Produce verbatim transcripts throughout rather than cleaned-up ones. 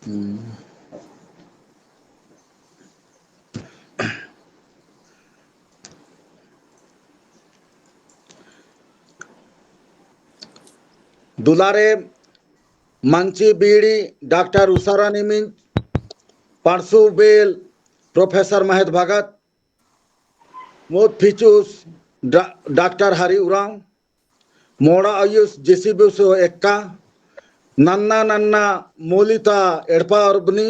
हम्म। दुलारे मंची बीड़ी डॉक्टर उषा रानी मिंज, पड़सू बेल प्रोफेसर महेश भगत, मोद फिचुस डा-, डॉक्टर हरि उरांव, मोड़ा आयुस जेसी बेसो एक्का, नन्ना नन्ना मूली ता एड़पा उर्बनी,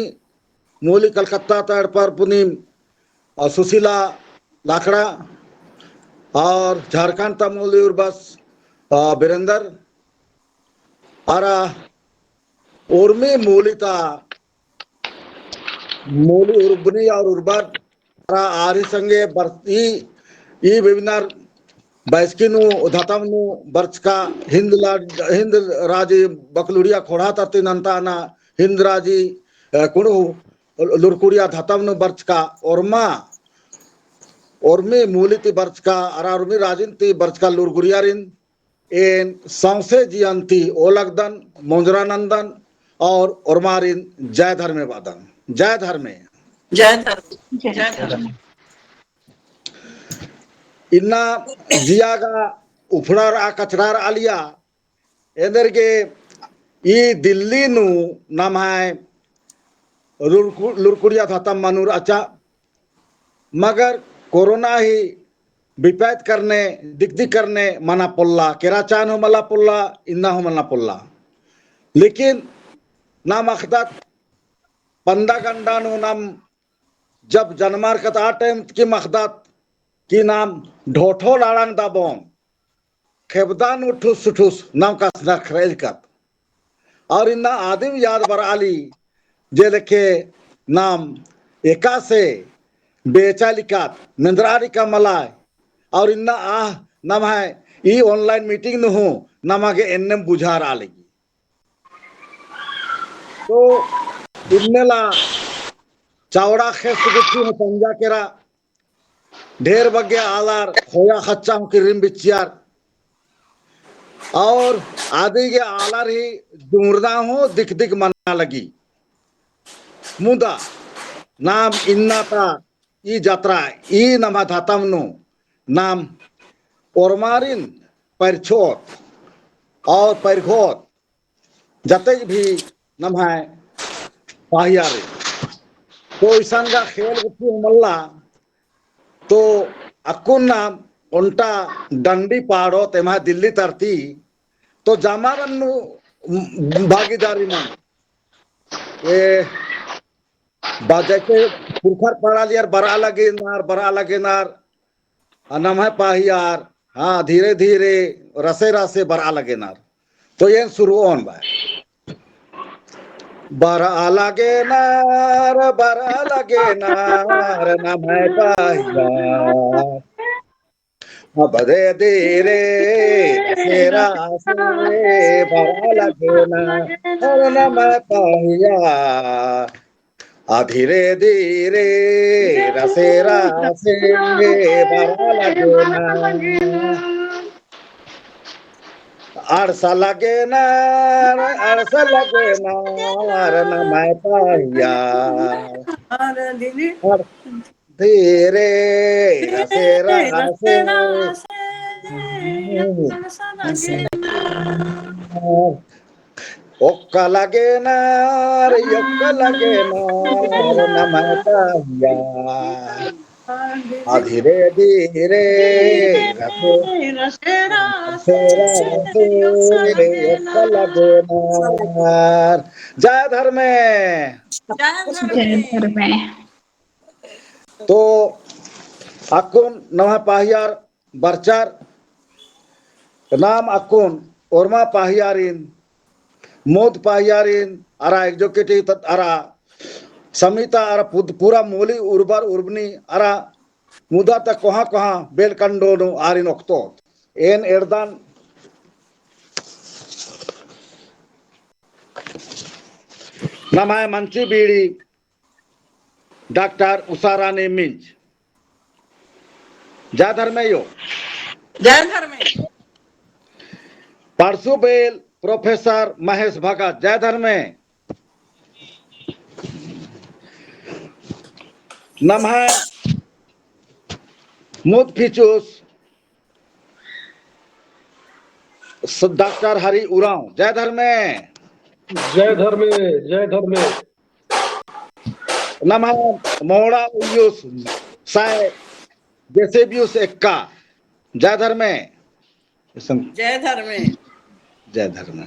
मूली कलकत्ता ता एड़पा उर्बनी, और सुशीला लाकड़ा, और झारखंड ता मूली उर्बस, आ, बीरेंद्र, अरा उर्मी मूली ता मूली उर्बनी और उर्बर अरा आरी संगे बर-, ई, ई webinar बैसकी नू धतम नू बरचका हिंद ला-, हिंद राजी बकलुड़िया खोड़ा तरती नन्ता ना हिंद राजी, अ, कुँड़ुख़ लुरकुड़िया धतम नू बरचका ओर्मा, ओर्मी मूली ती बरचका अरा ओर्मी राजिन ती बरचका लुरगुरियारिन एन सौंसे जियन ती ओलगदन, मोंजरा नन्दन और ओर्मारिन जय धर्मे बअदन। जय धर्मे। जय धर्मे। जय धर्मे। इन्ना जिया गा उफड़ार आ कचरार आलिया, एन्देरगे ई दिल्ली नू नम्है लुरकु-, लुरकुड़िया धतम मनुर अचा, मगर कोरोना ही विपैत करने, दिक दिक करने मना पोल्ला, केरा चान हूँ मला पोल्ला, इन्ना हूँ मला पोल्ला। लेकिन नाम अख़दत पंदा गंडा नू नाम जब जनमार कत आ time की मख़दत कि नाम ढोठो लाड़ांग दाबोन, खेबदा नू ठुस ठुस नाम कछनखरइलकत। और इन्ना आदिम याद बरआली, जे लेखे नाम एकासे बेचालिकत, मेंदरारिका मलाय, और इन्ना आह नम्है ई online meeting नू हूँ नमा गे एन्नेम बुझारआ लगी। तो इन्नेला चौड़ा ख़ेस गुट्ठी हूँ पंजा केरा, ढेर बग्गे आलर ख़ोया ख़च्चा हूँ किर्रिम बिच्चियर। और आदि गे आलर ही जुड़ना हूँ दिक दिक मना लगी। मुदा नाम इन्ना ता ई जतरा, ई नम्है धतम नू नाम ओर्मारिन पैरछोत और पैरघोत जतेक भी नम्है पाहियार। तो इसन गा खेल गुट्ठी हूँ मल्ला, तो अक्कुन नाम ओन्टा डंडी पाड़ोत एम्है दिल्ली तरती, तो जमारन नू भागीदारी मल। ए, बा-, जैसे पुरखर पड़ालियर बरआ लगेनर, बरआ लगेनर, आ नम्है पाहियार, हाँ, धीरे धीरे रसे रसे बरआ लगेनर। तो एन सुरु ओन बा। बरआ लगेनर, बरआ लगेनर, नम्है पाहियार। अब धीरे धीरे रसे रसे बरआ लगेनर, नम्है पाहियार। आ धीरे धीरे रसे रसे बरआ लगेनर। अड़सा लगेनर, अड़सा लगेनर, नम्है पाहियार। अड़-, धीरे रसे रसे ओक्का लगेनर, ओक्का लगेनर, नम्है पाहियार। आ धीरे धीरे रसे रसे ओक्का लगेनर। जय धर्मे। जय धर्मे। तो अक्कुन नम्है पाहियार बरचर। नाम अक्कुन ओर्मा पाहियारिन, मोद पाहियारिन, अरा executive अरा समिता अरा पुद-, पूरा मूली उर्बर उर्बनी अरा मुदा ता कोहाँ कोहाँ बेल कंडो नू आरिन ओक्तोत। एन एड़दन नम्है मंची बीड़ी डॉक्टर उषा रानी मिंज। जय धर्मे यो। जय धर्मे। पड़सू बेल प्रोफेसर महेश भगत, जय धर्मे। नम्है मुद फिचुस स-, डॉक्टर हरि उराँव, जय धर्मे। जय धर्मे, जय धर्मे। नम्है मोड़ा उइयुस साय जेसेबियुस एक्का, जय धर्मे। जय धर्मे। जय धर्मे।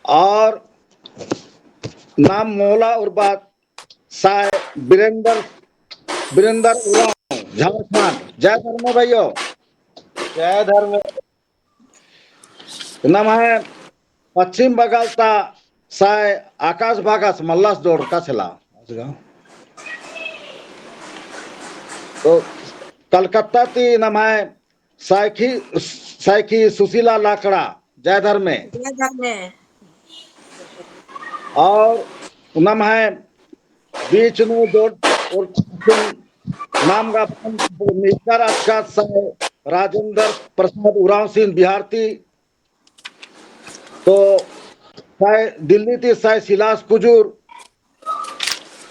और नाम मोला उर्बात साय बिरेंदर, बिरेंदर उराँव, झारखंड। जय धर्मे भइयो। जय धर्मे। नम्है पश्चिम बगल ता साय आकाश बागस मल्लास जोड़रका छला। तो कलकत्ता ती नम्है सायखी, सायखी सुशीला लाकड़ा, जय धर्मे। जय धर्मे। और नम्है बीच नू जोड़ और नाम गा मिलकर अच्छा साय राजेंद्र प्रसाद उराँवसिन बिहार ती। तो साय दिल्ली ती साय सिलास कुजूर,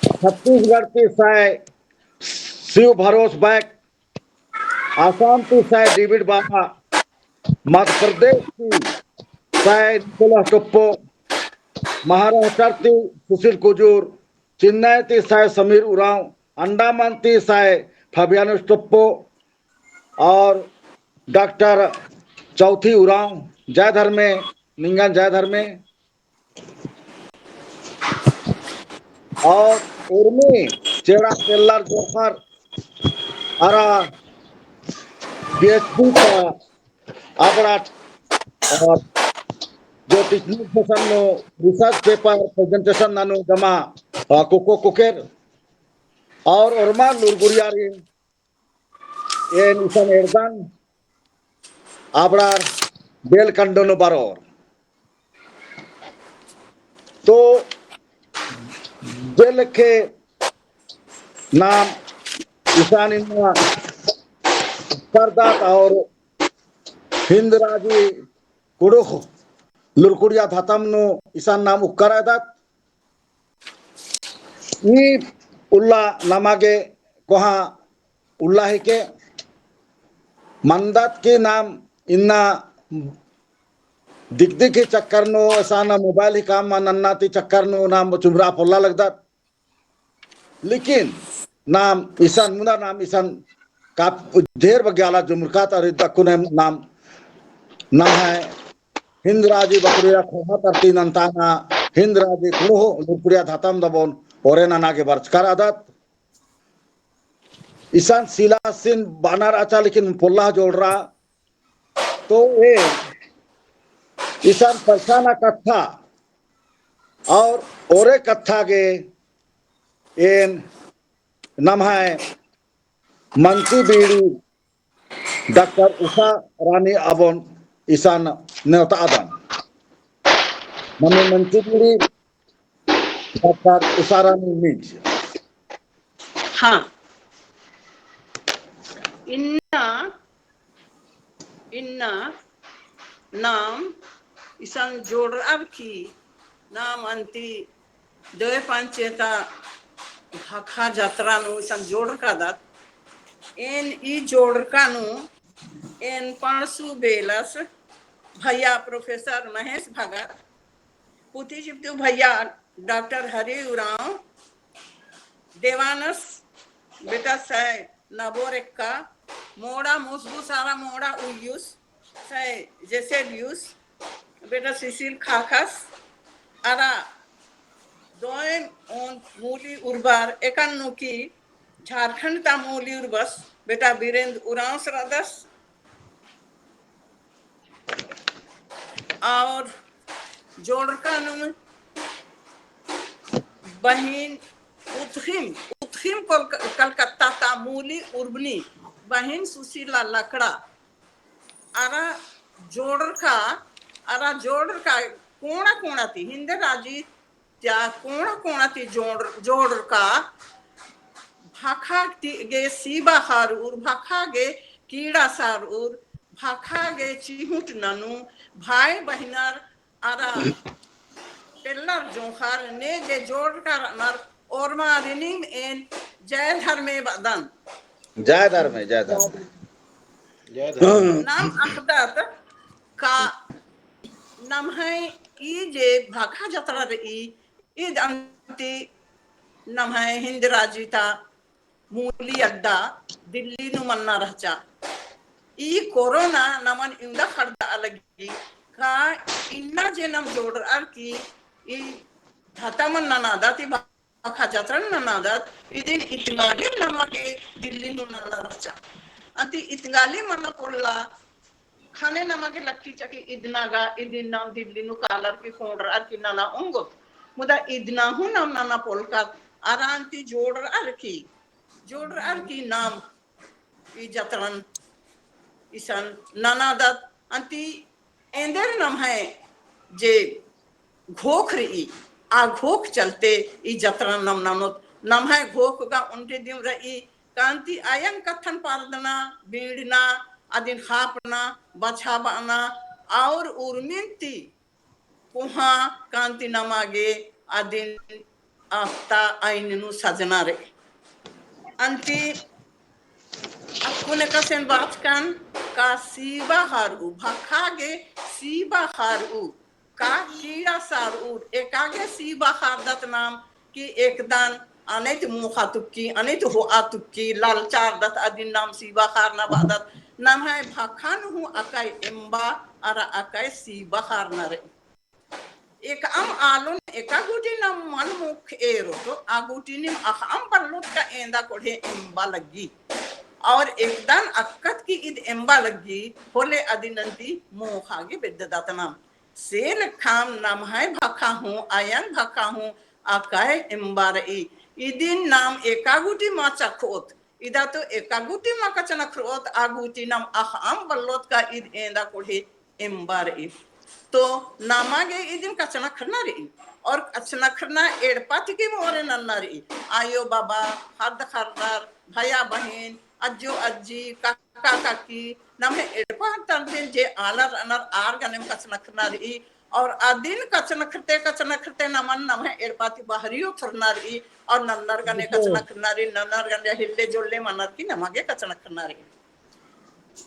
छत्तीसगढ़ ती साय शिव भरोस बैक, आसाम ती साय डेविड बाबा, मध्य प्रदेश ती साय निकोलस टोप्पो, महाराष्ट्र ती सुशील कुजूर, चेन्नई ती साय समीर उराँव, अंडमान ती साय फाबियानुस टोप्पो और डॉक्टर चौथी उराँव, जय धर्मे, निंगन जय धर्मे। और उर्मी चेड़ा पेल्लर जोंख़र अरा बीएचडी का अबड़ा, अ, जो teaching session नू research paper presentation ननू जमा, अ, कोको कोकेर और ओर्मा लूरगुरियारिन एन इसन एरदन अबड़ार बेल कंडो नू बरओर। तो जे लेखे नाम इसन इन्ना करदत और हिंद राजी कुँड़ुख़ लूरकुड़िया धतम नू इसन नाम उक्कर रअदत। ई उल्ला नमा गे कोहाँ उल्ला हिके मनदत कि नाम इन्ना दिक दिक ही चक्कर नू, असाना mobile ही काम मा नन्ना ती चक्कर नू नाम चुमरा पोल्ला लगदत। लेकिन नाम इसन, मुन्दा नाम इसन का ढेर बग्गे आला जुमरकात अरा दक्कुन नाम, नम्है हिंद राजी बकरिया खोहा तरती नन्ताना, हिंद राजी कुँड़ुख़ लूरकुड़िया धतम दबोन ओरे नना गे बरचकर रअदत। इसन सिलासिन बअनर रहचा लेकिन पोल्ला जोड़रआ। तो ए इसन पछाना कत्था और ओरे कत्था गे एन नम्है मंची बीड़ी डॉक्टर उषा रानी अबोन इसन नेवतादन। नम्है मंची बीड़ी डॉक्टर उषा रानी निज। हाँ। इन्ना, इन्ना नाम इसन जोड़रअर की नाम अन्ती दोय पाँचे ता भाखा जतरा नू इसन जोड़रकादत। एन ई जोड़रका नू एन पड़सु बेलस भैया प्रोफेसर महेश भगत, पुती चिपतु भैया डॉक्टर हरि उराँव, देवानस बेटा सै नबोर एक्का, मोड़ा मुसगुस अरा मोड़ा उइयुस सै जेसेबियुस, बेटा सिसिल खाखस, अरा दोय ओन मूली उर्बर एकन्नु की झारखंड ता मूली उर्बस बेटा बीरेंद्र उराँवस रअदस। और जोड़रका नू बहिन उतख़िम, उतख़िम कोल-, कलकत्ता ता मूली उर्बनी बहिन सुशीला लकड़ा। अरा जोड़रका, अरा जोड़रका कोंड़ा कोंड़ा ती, हिन्द राजी ता कोंड़ा कोंड़ा ती जोड़, जोड़रका भाखा ती गे सीबा हारुर, भाखा गे कीड़ा सारुर, भाखा गे चिहुट ननू, भाई बहिनर अरा पेल्लर जोंख़र ने जे जोड़रका रअनर ओर्मा रिनिम एन जय धर्मे बअदन। जय धर्मे, जय धर्मे। जय धर्मे। नाम अख़दत का नम्है ई जे भखा जतरा रई, ईद अन्ती नम्है हिन्द राजी ता मूली अड्डा दिल्ली नू मन्ना रहचा। ई कोरोना नमन इवंदा खड़दआ लगी का इन्ना जे नम जोड़रअर की ई धतमन ननादत, ई भखा जतरन ननादत, इदिन इतंगाली नमा गे दिल्ली नू नना रहचा। अन्ती इतंगाली मना पोल्ला ख़ने नमा गे लक्की चकी इदना गा, इदिन नाम दिल्ली नू कालर की ख़ोंड़रअर की नना ओंगोत। मुदा इदना हूँ नाम नना पोल्लकत, अरा अन्ती जोड़रअर की जोड़रअर की नाम ई जतरन इसन ननादत। अन्ती एन्देर नम्है जे घोख रई, आ घोख चलते ई जतरन नम ननोत। नम्है घोख गा ओन्टे दिम रई का अन्ती अयंग कत्थन परदना, बीड़ना, अदिन ख़ापना, बछाबअना, और उर्मिन ती कोहाँ का अन्ती नमा गे अदिन अख़ता अइन नू सजना रई। अन्ती अक्कुन एकासेन बाचकन का सीबा ख़ारऊ, भखा गे सीबा ख़ारऊ, का कीड़ा सारऊ, एका गे सीबा ख़ारदत नाम कि एकदन अनैत मोख़ा तुक्की, अनैत होआ तुक्की, ललचारदत अदिन नाम सीबा ख़ारना बअदत। नम्है भखन हूँ अकय एम्बा अरा अकय सीबा ख़ारना रई। एकअम आलोन एका गूटी नम मन मुख एरोत, आ गूटी निम अख़अम बल्लोत का एन्दा कोड़हे एम्बा लग्गी। और एकदन अक्कत की ईद एम्बा लग्गी, होले अदिन अन्ती मोख़ा गे बेद्ददत नाम। से लेखाम नम्है भखा हूँ, अयंग भखा हूँ, अकय एम्बा रई। इदिन नाम एका गूटी मा चखोत, इदा तो एका गूटी मा कछनखरोत, आ गूटी नम अख़अम बल्लोत का ईद एन्दा कोड़हे एम्बा रई। तो नमा गे इदिन कछनखरना रई। और कछनखरना एड़पा तिकी मोरे नन्ना रई। आयो बाबा, ख़द्द ख़र्रर, भया बहिन, अज्जो अज्जी, काका काकी, नम्है एड़पा तंगेन जे आलर रअनर आर गनेम कछनखरना रई। और अदिन कछनखरते, कछनखरते नमन नम्है एड़पा ती बहरियो थोरना रई। और नन्नर गने कछनखरना रई, नन्नर गने हेल्ले जोल्ले मनर की नमा गे कछनखरना रई।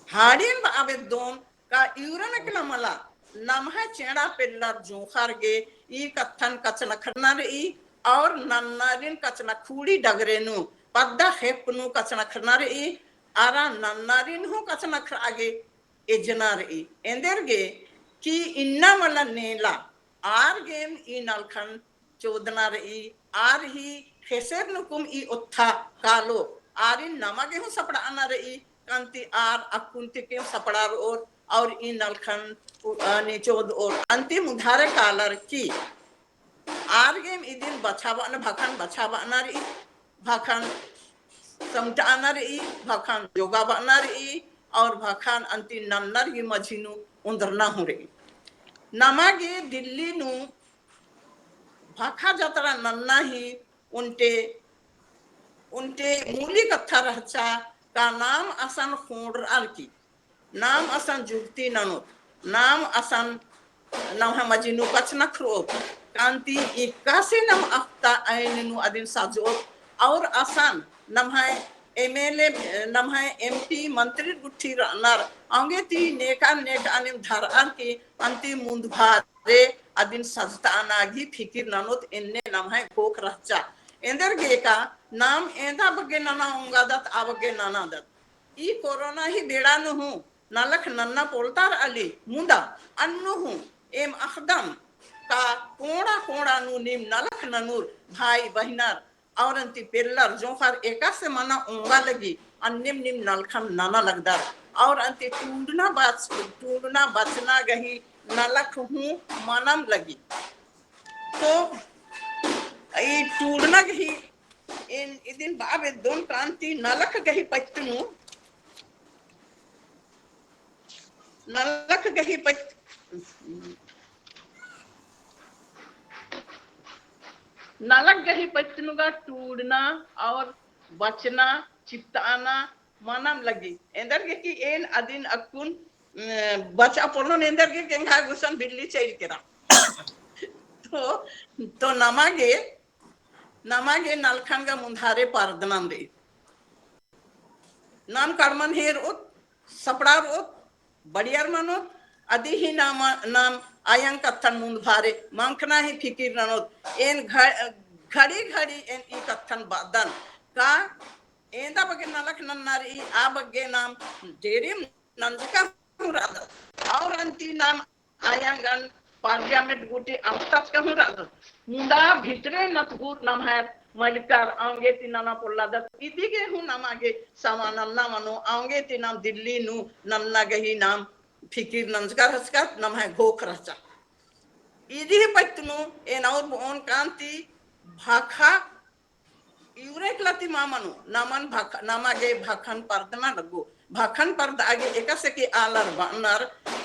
हाड़िन बआ बेद्दोन का इवरन एकला मला, नम्है चेंड़ा पेल्लर जोंख़र गे ई कत्थन कछनखरना रई। और नन्नारिन कछनखुड़ी डगरे नू, पद्दा खेप नू कछनखरना रई। अरा नन्नारिन हूँ कछनखरआ गे एजना रई। एन्देर गे कि इन्ना मला नेला, आर गेम ई नलखन चोदना रई, आर ही ख़ेसेर नुकुम ई ओत्था कालो, आरिन नमा गे हूँ सपड़ाना रई, का अन्ती आर अक्कुन तिके हूँ सपड़ारओर, और ई नलखन उ-, अ, ने चोदओर, अन्ती मुधारे कालर की आर गेम इदिन बछाबअना, भखन बछाबअना रई, भखन समटअना रई, भखन जोगाबअना रई, और भखन अन्ती नन्नर ही मझी नू ओन्द्रना हूँ रई। नमा गे दिल्ली नू भखा जतरा नन्ना ही ओन्टे, ओन्टे मूली कत्था रहचा का नाम असन ख़ोंड़रअर की, नाम असन जुगती ननोत, नाम असन नम्है मझी नू कछनखरोत, का अन्ती एकासे नम अख़ता अइन नू अदिन सजोत, और असन नम्है MLA, नम्है MP मंत्री गुट्ठी रअनर, औंगे ती नेका नेका निम धरअर की अन्ती मुन्द भारे अदिन सजतअना गे फिकिर ननोत, एन्ने नम्है घोख रहचा। एन्देर गे का नाम एन्दा बग्गे नना ओंगादत, आ बग्गे ननादत। ई कोरोना ही बेड़ा नू हूँ नलख नन्ना पोल्लतारआ ली, मुदा अन्नु हूँ एम अख़दम का कोंड़ा कोंड़ा नू नीम नलख ननुर भाई बहिनर, और अन्ती पेल्लर जोंख़र एकासे मना ओंगा लगी, अन्नेम नीम नलखन नना लगदर, और अन्ती टूड़ना बच-, टूड़ना बचना गही नलख हूँ मनम लगी। तो ई टूड़ना गही एन इदिन बआ बेद्दोन का अन्ती नलख गही पत्त नू, नलख गही पत्त, नलख गही पत्त नू गा टूड़ना और बचना चित्तअना मनम लगी। एन्देर गे कि एन अदिन अक्कुन, अ, बचआ पोल्लोन एन्देर गे कि एंग्है गुसन बिल्ली चइल केरा। तो, तो नमा गे नमा गे नलखन गा मुन्धारे परदनन रई। नाम कड़मन हेरओत, सपड़ारओत, बड़ियर मनोत, अदी ही नाम, नाम आयंग कत्थन मुन्द भारे, मंखना ही फिकिर ननोत, एन घ-, घड़ी घड़ी एन ई कत्थन बअदन, का एन्दा बग्गे नलख नन्ना रई, आ बग्गे नाम डेरिम नंजका हूँ रअदत। और अन्ती नाम आयंगन parliament गूटी अम्बतचका हूँ रअदत। मुदा भितरे नतगुर नम्है मलिकार औंगे ती नना पोल्लादत। इदी गे हूँ नमा गे समा नन्ना मनो, औंगे ती नाम दिल्ली नू नन्ना गही नाम फिकिर नंजका रहचकत, नम्है घोख रहचा। इदी ही पत्त नू एन और बओन कान्ती भाखा इवरेक लती मा मनो, नमन भख-, नमा गे भखन परदना लग्गो। भखन परदा गे एकासे कि आलर बअनर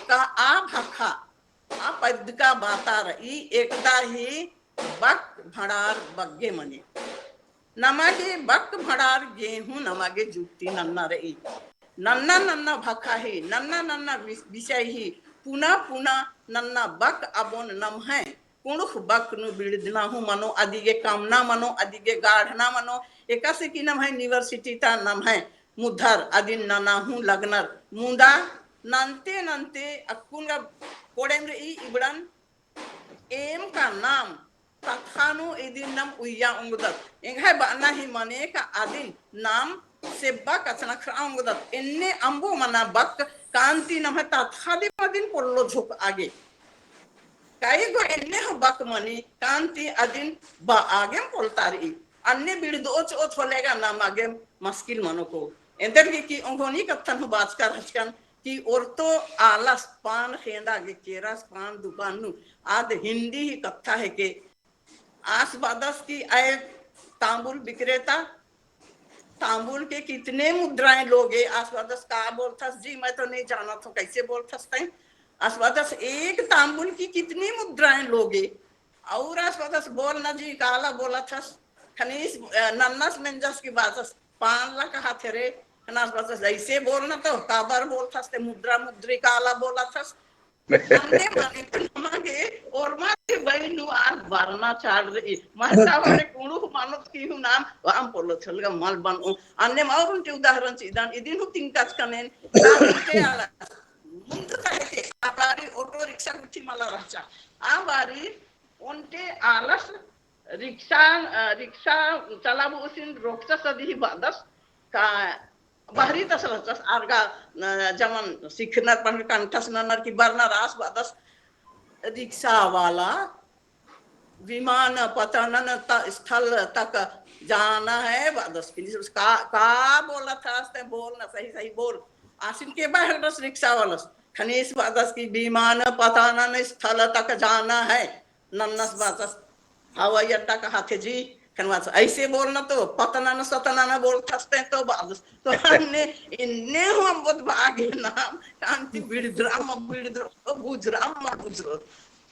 का आ भखा, आ पद्दका बाता रई एकदा ही बक भंड़ार बग्गे मनी। नमा गे बक भंड़ार गे हूँ नमा गे जुक्ति नन्ना रई। नन्ना नन्ना भखा ही, नन्ना नन्ना विस-, विषय ही, पुना पुना नन्ना बक अबोन नम्है कुँड़ुख़ बक नू बिड़दना हूँ मनो, अदिगे कमना मनो, अदिगे गाढ़ना मनो, एकासे कि नम्है university ता नम्है मुद्धर अदिन नना हूँ लगनर। मुदा नन्ते नन्ते अक्कुन गा कोड़ेम रई इबड़न एम का नाम तत्ख़ा नू इदिन नाम उइया ओंगदत। एंग्है बअना ही मने का अदिन नाम सेब्बा कछनखरआ ओंगदत। एन्ने अम्बो मना बक कान्ती नम्है तत्ख़ा दिम अदिन पोल्लो झोंकआ गे। कई गो एन्ने हूँ बक मनी कान्ती अदिन बआ गेम पोल्लता रई। अन्ने बिड़दओत चिओत होले गा नमा गेम मस्किल मनो को। एन्देरगे कि ओंगोन ई कत्थन हूँ बाचका रहचकन कि ओर्तो आलस पान ख़ेंदा गे केरस पान दुकान नू आद हिन्दी ही कत्था हेके। आस बअदस कि अय तांबुल विक्रेता, तांबुल के कितने मुद्राएं लोगे? आस बअदस का बोलथस जी, मैं तो नहीं जानत हूँ, कैसे बोलथस तैं? आस बअदस एक तांबुल की कितनी मुद्राएं लोगे? और आस बअदस बोल ना जी, काला बोलथस? खनीस, अ, नन्नस मेंजस की बाचस, पान ला कहत हेरे, खनास बअदस, ऐसे बोल ना तो, काबर बोलथस तैं मुद्रा मुद्री काला बोलथस? अन्ने मने तो नमा गे ओर्मा गे बई नू आद बरना चाड़ रई। महता बने कुँड़ुख़ मनोत की हूँ नाम वाम पोल्लो छलगा मल बनो। अन्नेम और ओन्टे उदाहरण चिअदन, इदिन हूँ तिंकचकन एन, नाम ओन्टे आलस। मुन्द ता हेके, आ बारी auto रिक्शा गुट्ठी मला रहचा। आ बारी ओन्टे आलस रिक्शा, अ, रिक्शा चलाबओसिन रोकचस अदी ही बअदस का बहरी तस रहचस आर गा, अ, जमन सिखनर पढ़नर कंठस ननर की बरनर आस बअदस रिक्शा वाला विमान पतन त-, स्थल तक जाना है बअदस। खनीस का, का बोलथस तैं बोल ना, सही सही बोल। आसिन के बअदस रिक्शा वालस। खनीस बअदस की विमान पतन स्थल तक जाना है। नन्नस बअदस हवाई अड्डा कहत हे जी, खन बअदस, ऐसे बोल ना तो, पतनन सतनन बोलथस तैं तो बअदस। तो अन्ने, एन्ने हूँ अम्बोत बआ गे नाम, कान्ती बिड़दरआ मा बिड़दरओ, तो बुझरआ मा बुझरओ।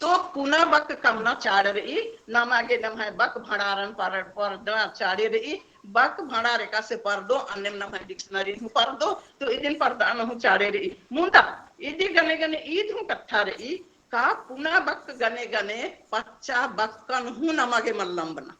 तो पुना बक कमना चाड़ रई, नमा गे नम्है बक भंड़ारन पर-, परदना चाड़े रई, बक भंड़ार एकासे परदो, अन्नेम नम्है dictionary हूँ परदो, तो इदिन परदना हूँ चाड़े रई। मुन्दा, इदी गने गने ईद हूँ कत्था रई, का पुना बक गने गने पच्चा बक्कन हूँ नमा गे मल्ला अम्बना।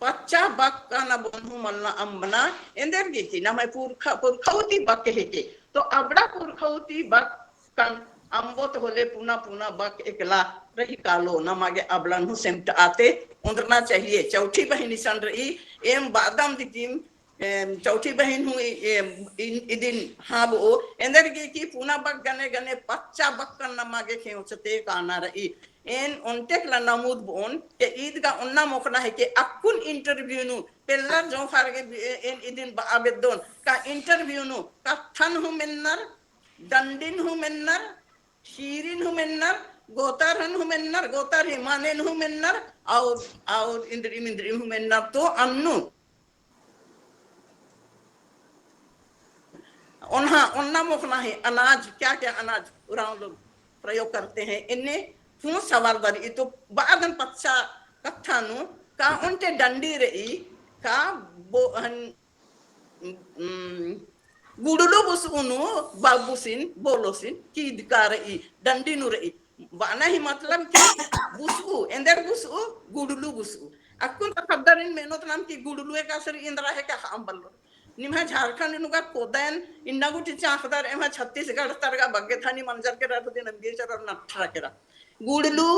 पच्चा बक्कन अबोन हूँ मल्ला अम्बना, एन्देरगे कि नम्है पुरखा, पुरखऊ ती बक हेके। तो अबड़ा पुरखऊ ती बक्कन अम्बोत होले पुना पुना बक एकला रई कालो, नमा गे अबड़न हूँ सेमटआते ओन्द्रना चाहिए। चौठी बहिन इसन रई, एम बअदम दिकिम एम, चौठी बहिन हूँ इ-, एम, इन-, इदिन हाँ बओ, एन्देरगे कि पुना बक गने गने पच्चा बक्कन नमा गे खेंवचते काना रई। एन ओन्टेक ला नमूद बओन, के ईद गा ओन्ना मोख़ना हेके अक्कुन interview नू, पेल्लर जोंख़र गे बि-, ए-, एन इदिन बआ बेद्दोन, का interview नू, कत्थन हूँ मेन्नर, डंडिन हूँ मेन्नर, ख़ीरिन हूँ मेन्नर, गोतरन हूँ मेन्नर, गोतर ही मानेन हूँ मेन्नर, और, और इन्द्रिम, इन्द्रिम हूँ मेन्नर, तो अन्नु ओन्हा, ओन्ना मोख़ना ही अनाज, क्या क्या अनाज उराँव लोग प्रयोग करते हैं, एन्ने हूँ सवाल बरई। तो बअदन पच्चा कत्था नू का ओन्टे डंडी रई, का बो-, हन, उम, गुडुलु बुसुनु बबुसिन बोलोसिन कीदका रई, डंडी नू रई। बअना ही मतलब कि बुसउ, एन्देर बुसउ, गुड़लू बुसउ। अक्कुन ता ख़द्दारिन मेनोत नाम कि गुड़लू एकासे रई, एन्दरा हेके अख़अम बल्लोर। निम्है झारखंड नुगा कोदेन, इन्ना गुट्ठी चाँख़दर, एम्है छत्तीसगढ़ तरगा बग्गे थानी मंजर केरा, तो दिन अम्बे चरर नट्ठरा केरा। गुड़लू,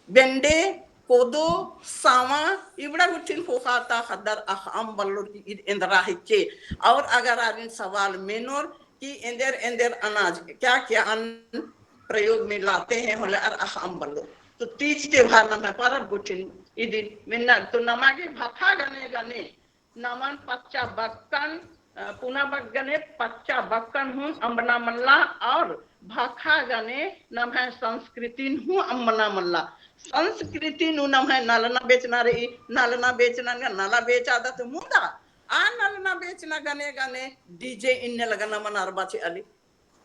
बेंडे, कोदो, सावा, इबड़ा गुट्ठिन ख़ोख़ा ता ख़द्दर अख़अम बल्लोर कि ईद एन्दरा हेके। और अगर आरिन सवाल मेनोर कि एन्देर एन्देर अनाज, क्या क्या अन्न प्रयोग में लाते हैं होले अर अख़अम बल्लोर। तो तीज त्योहार नम्है परब गुट्ठिन इदिन मेन्ना, तो नमा गे भखा गने गने नमन पच्चा बक्कन, अ, पुना बग्गने पच्चा बक्कन हूँ अम्बना मल्ला और भखा गने नम्है संस्कृतिन हूँ अम्बना मल्ला। संस्कृति नू नम्है नलना बेचना रई, नलना बेचना गा नला बेचादत मुदा, आ नलना बेचना गने गने DJ इन्ने लगा नमन अरबा चिआली।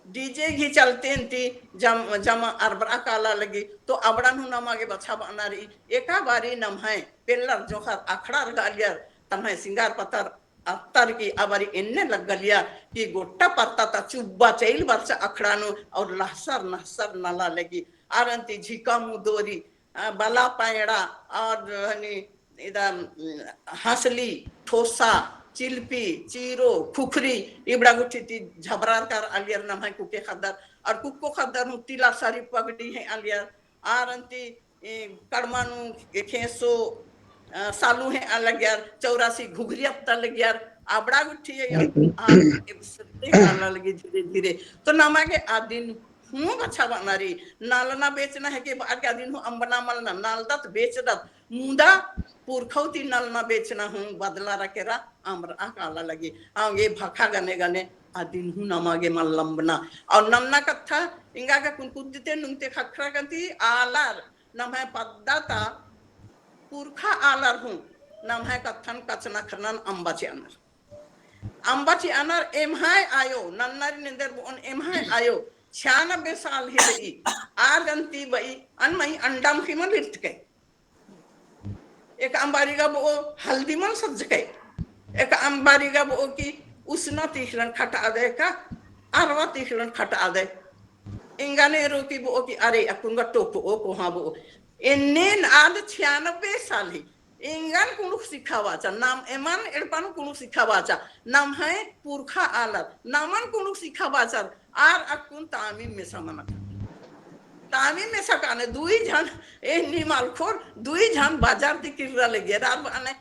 DJ गही चलते ती जम, जमा अरबरा काला लगी, तो अबड़न हूँ नमा गे बछाबअना रई। एका बारी नम्है पेल्लर जोंख़र अखड़ार गआलियर, तम्है सिंगार पत्तर अत्तर की आ बारी एन्ने लग्गलिया कि गोट्टा परता ता चुब्बा चइल बरचा अखड़ा नू और लहसर नहसर नला लगी। आर अन्ती झिका मुदोरी, अ, बला पैंड़ा और हनी इदा, उम, हंसली, ठोसा, चिलपी, चीरो, खुखरी, इबड़ा गुट्ठी ती झबरार कर आलियर नम्है कुके ख़द्दर, और कुक्को ख़द्दर हूँ तिला सारी पगड़ी हेंआ आलियर, आर अन्ती, ए, कड़मा नू, ए, खेंसो, अ, सालू हेंआ लगियर, चौरासी घुघरी अत्ता लगियर, अबड़ा गुट्ठी है, आ, ए, सत्ते काला लगी धीरे धीरे। तो नमा गे अदिन हूँ बछाबअना रई, नलना बेचना हेके बअर के अदिन हूँ अम्बना मलना, नलदत बेचदत, मुदा पुरखौ ती नलना बेचना हूँ बदलारआ केरा अम्बरआ काला लगी। औंगे भखा गने गने अदिन हूँ नमा गे मल अम्बना। और नन्ना कत्था एंगा गा कुन कुद्दते नुंगते ख़क्खरा कन्ती आलर नम्है पद्दा ता पुरखा आलर हूँ नम्है कत्थन कछनखरनन अम्बा चिअनर। अम्बा चिअनर एम्है आयो, नन्नारिन एन्देर बओन एम्है आयो, छियानबे साल ही रई, आर गन्ती बई, अन मई अंडा मुखी मल इरतकय। एकअम बारी गा बओ हल्दी मल सज्जकय, एकअम बारी गा बओ कि उसना तिखलन खटआदय का, अरवा तिखलन खटआदय। एंगन एरो कि बओ कि अरे अक्कुन गा टोपओ कोहाँ बओ। एन्ने आद छियानबे साल ही एंगन कुँड़ुख़ सिखाबाचा, नाम एमन एड़पा नू कुँड़ुख़ सिखाबाचा, नम्है पुरखा आलर, नमन कुँड़ुख़ सिखाबाचर, आर अक्कुन तामिम मेसा मनक। तामिम मेसा काने दुई झन, एन्ने मलखोर, दुई झन बाजार ती किर्रा लगियर, आर बअनर,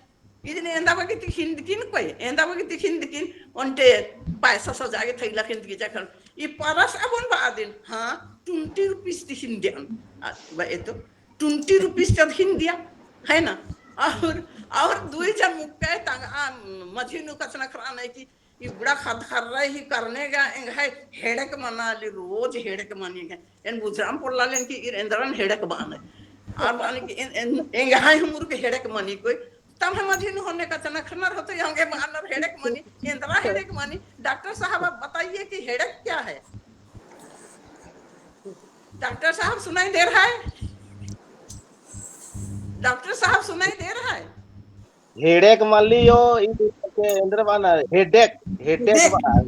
इदिन एन्दा बग्गे ती खिंदकिन कोई, एन्दा बग्गे ती खिंदकिन, ओन्टे पैसा सजा गे थैला खिंदकी जखन, ई परस अबोन बअदिन, हाँ, twenty rupees ती खिंदियन, आ, बअ तो, twenty rupees तद खिंदिया, है ना? और, और दुई झन मुक्का तंगआ, मझी नू कछनखरआ नय कि इबड़ा ख़द्दख़र्रा ही करने गा एंग्है हेड़क मनाली, रोज हेड़क मनी गा। एन बुझरआ पोल्लालिन कि ईर एन्दरन हेड़क बअनर। आर बअनर कि एन, एन, एंग्है हूँ मुरुक हेड़क मनी कोई। तम्है मझी नू होने कछनखरनर होतो, औंगे बअनर हेड़क मनी, एन्दरा हेड़क मनी। डॉक्टर साहब, आप बताइए कि हेड़क क्या है? डॉक्टर साहब, सुनाई दे रहा है? डॉक्टर साहब, सुनाई दे रहा है? हेडेक मल्ली यो, ई के एन्दर बअना, हेडेक, हेडेक हेडेक। बआ।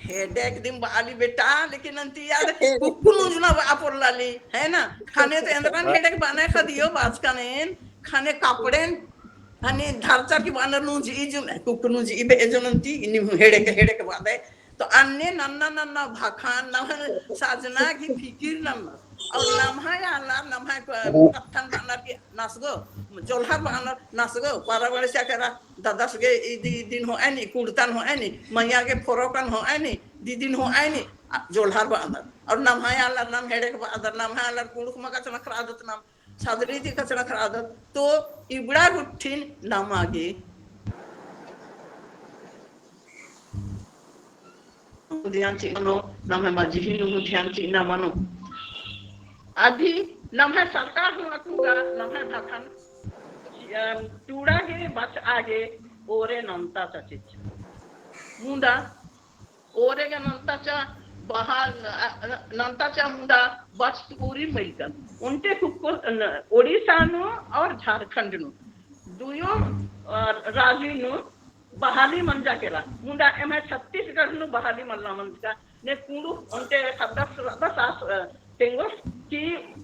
हेडेक दिम बआली बेटा, लेकिन अन्ती आद कुक्कु नूंजना बआ पोल्लाली, है ना? ख़ने तो एन्दरन हेडेक बअना ख़द्द यो बाचकन एन, ख़ने कापड़ेन, हनी धरचर की बअनर नूंजई जुन, कुक्कु नूंजई बे जुन अन्ती, इन्नी हेडेक, हेडेक बअदय। तो अन्ने नन्ना नन्ना भाखान नमन साजना की फिकिर नन्ना। और नम्है आलर, नम्है क-, कत्थन बअनर की नसगो, जोल्हर बअनर नसगो, पारा बड़े चा केरा, ददस गे इदी, इदिन होअनी, कुड़तन होअनी, मइया गे फरोकन होअनी, दीदिन होअनी, आ, जोल्हर बअनर। और नम्है आलर नम हेडेक बअदर, नम्है आलर कुँड़ुख़ मगा कछनखरआदत नम। सादरी ती कछनखरआदत, तो इबड़ा गुट्ठिन नमा गे ध्यान चिअनो, नम्है मझी नू ध्यान चिअना मनो। अदी नम्है सरकार हूँ अक्कुन गा, नम्है भाखान, अम, टूड़ा गे बचआ गे ओरे नन्ता चा चिच्चा। मुदा ओरे गा नन्ता चा बहा-, अ, अ, नन्ता चा मुदा बचतुरी मइलकन। ओन्टे कुक्कोर, न, ओडिशा नू और झारखंड नू दुयो, अ, राजी नू बहाली मंजा केरा। मुदा एम्है छत्तीसगढ़ नू बहाली मल्ला मंजका। ने कुँड़ुख़ ओन्टे ख़द्दर, ख़द्दर आस, अ, तेंगोस कि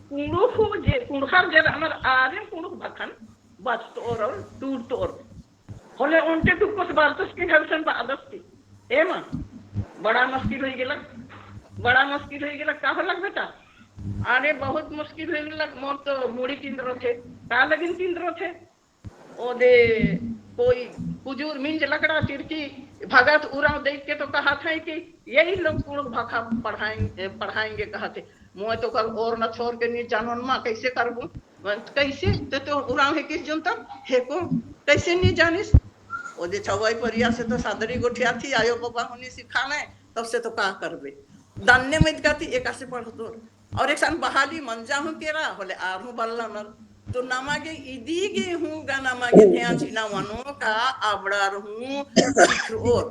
कुँड़ुख़ जे, कुँड़ुख़र जे रअनर आरिन कुँड़ुख़ भखन बचतओर और टूड़तओर। होले ओन्टे दुक्कोस बरचस कि हलसन बअदस कि। एमा बड़ा मुश्किल होई गेलक, बड़ा मुश्किल होई गेलक, का होलक बेटा? अरे बहुत मुश्किल होई गेलक, मोर तो मुड़ी तिंद्रो थे, का लगिन तिंद्रो थे? ओदे कोई कुजूर मिंज लकड़ा चिरकी भगत उराँव देख के तो कहा था कि यही लोग कुँड़ुख़ भाखा पढ़ाएं-, पढ़ाएंगे कहा थे। मोय तो कल और न छोर के नी जानोन मा, कैसे करबो? कैसे? ते तो उराँव हेकिस जुन तब हेको, कैसे नी जानिस? ओदे छवाई परिया से तो सादरी गोठिया थी, आयो बाबा होनी सिखाने, तब से तो का करबे? दान्ने में इतका थी, एकासे पढ़तोर। और एकसन बहाली मंजा हूँ केरा, होले आर हूँ बल्ला नर। तो नमा गे इदी गे हूँ गा नमा गे ध्यान चिअना मनो का अबड़ार हूँ सिखरओर।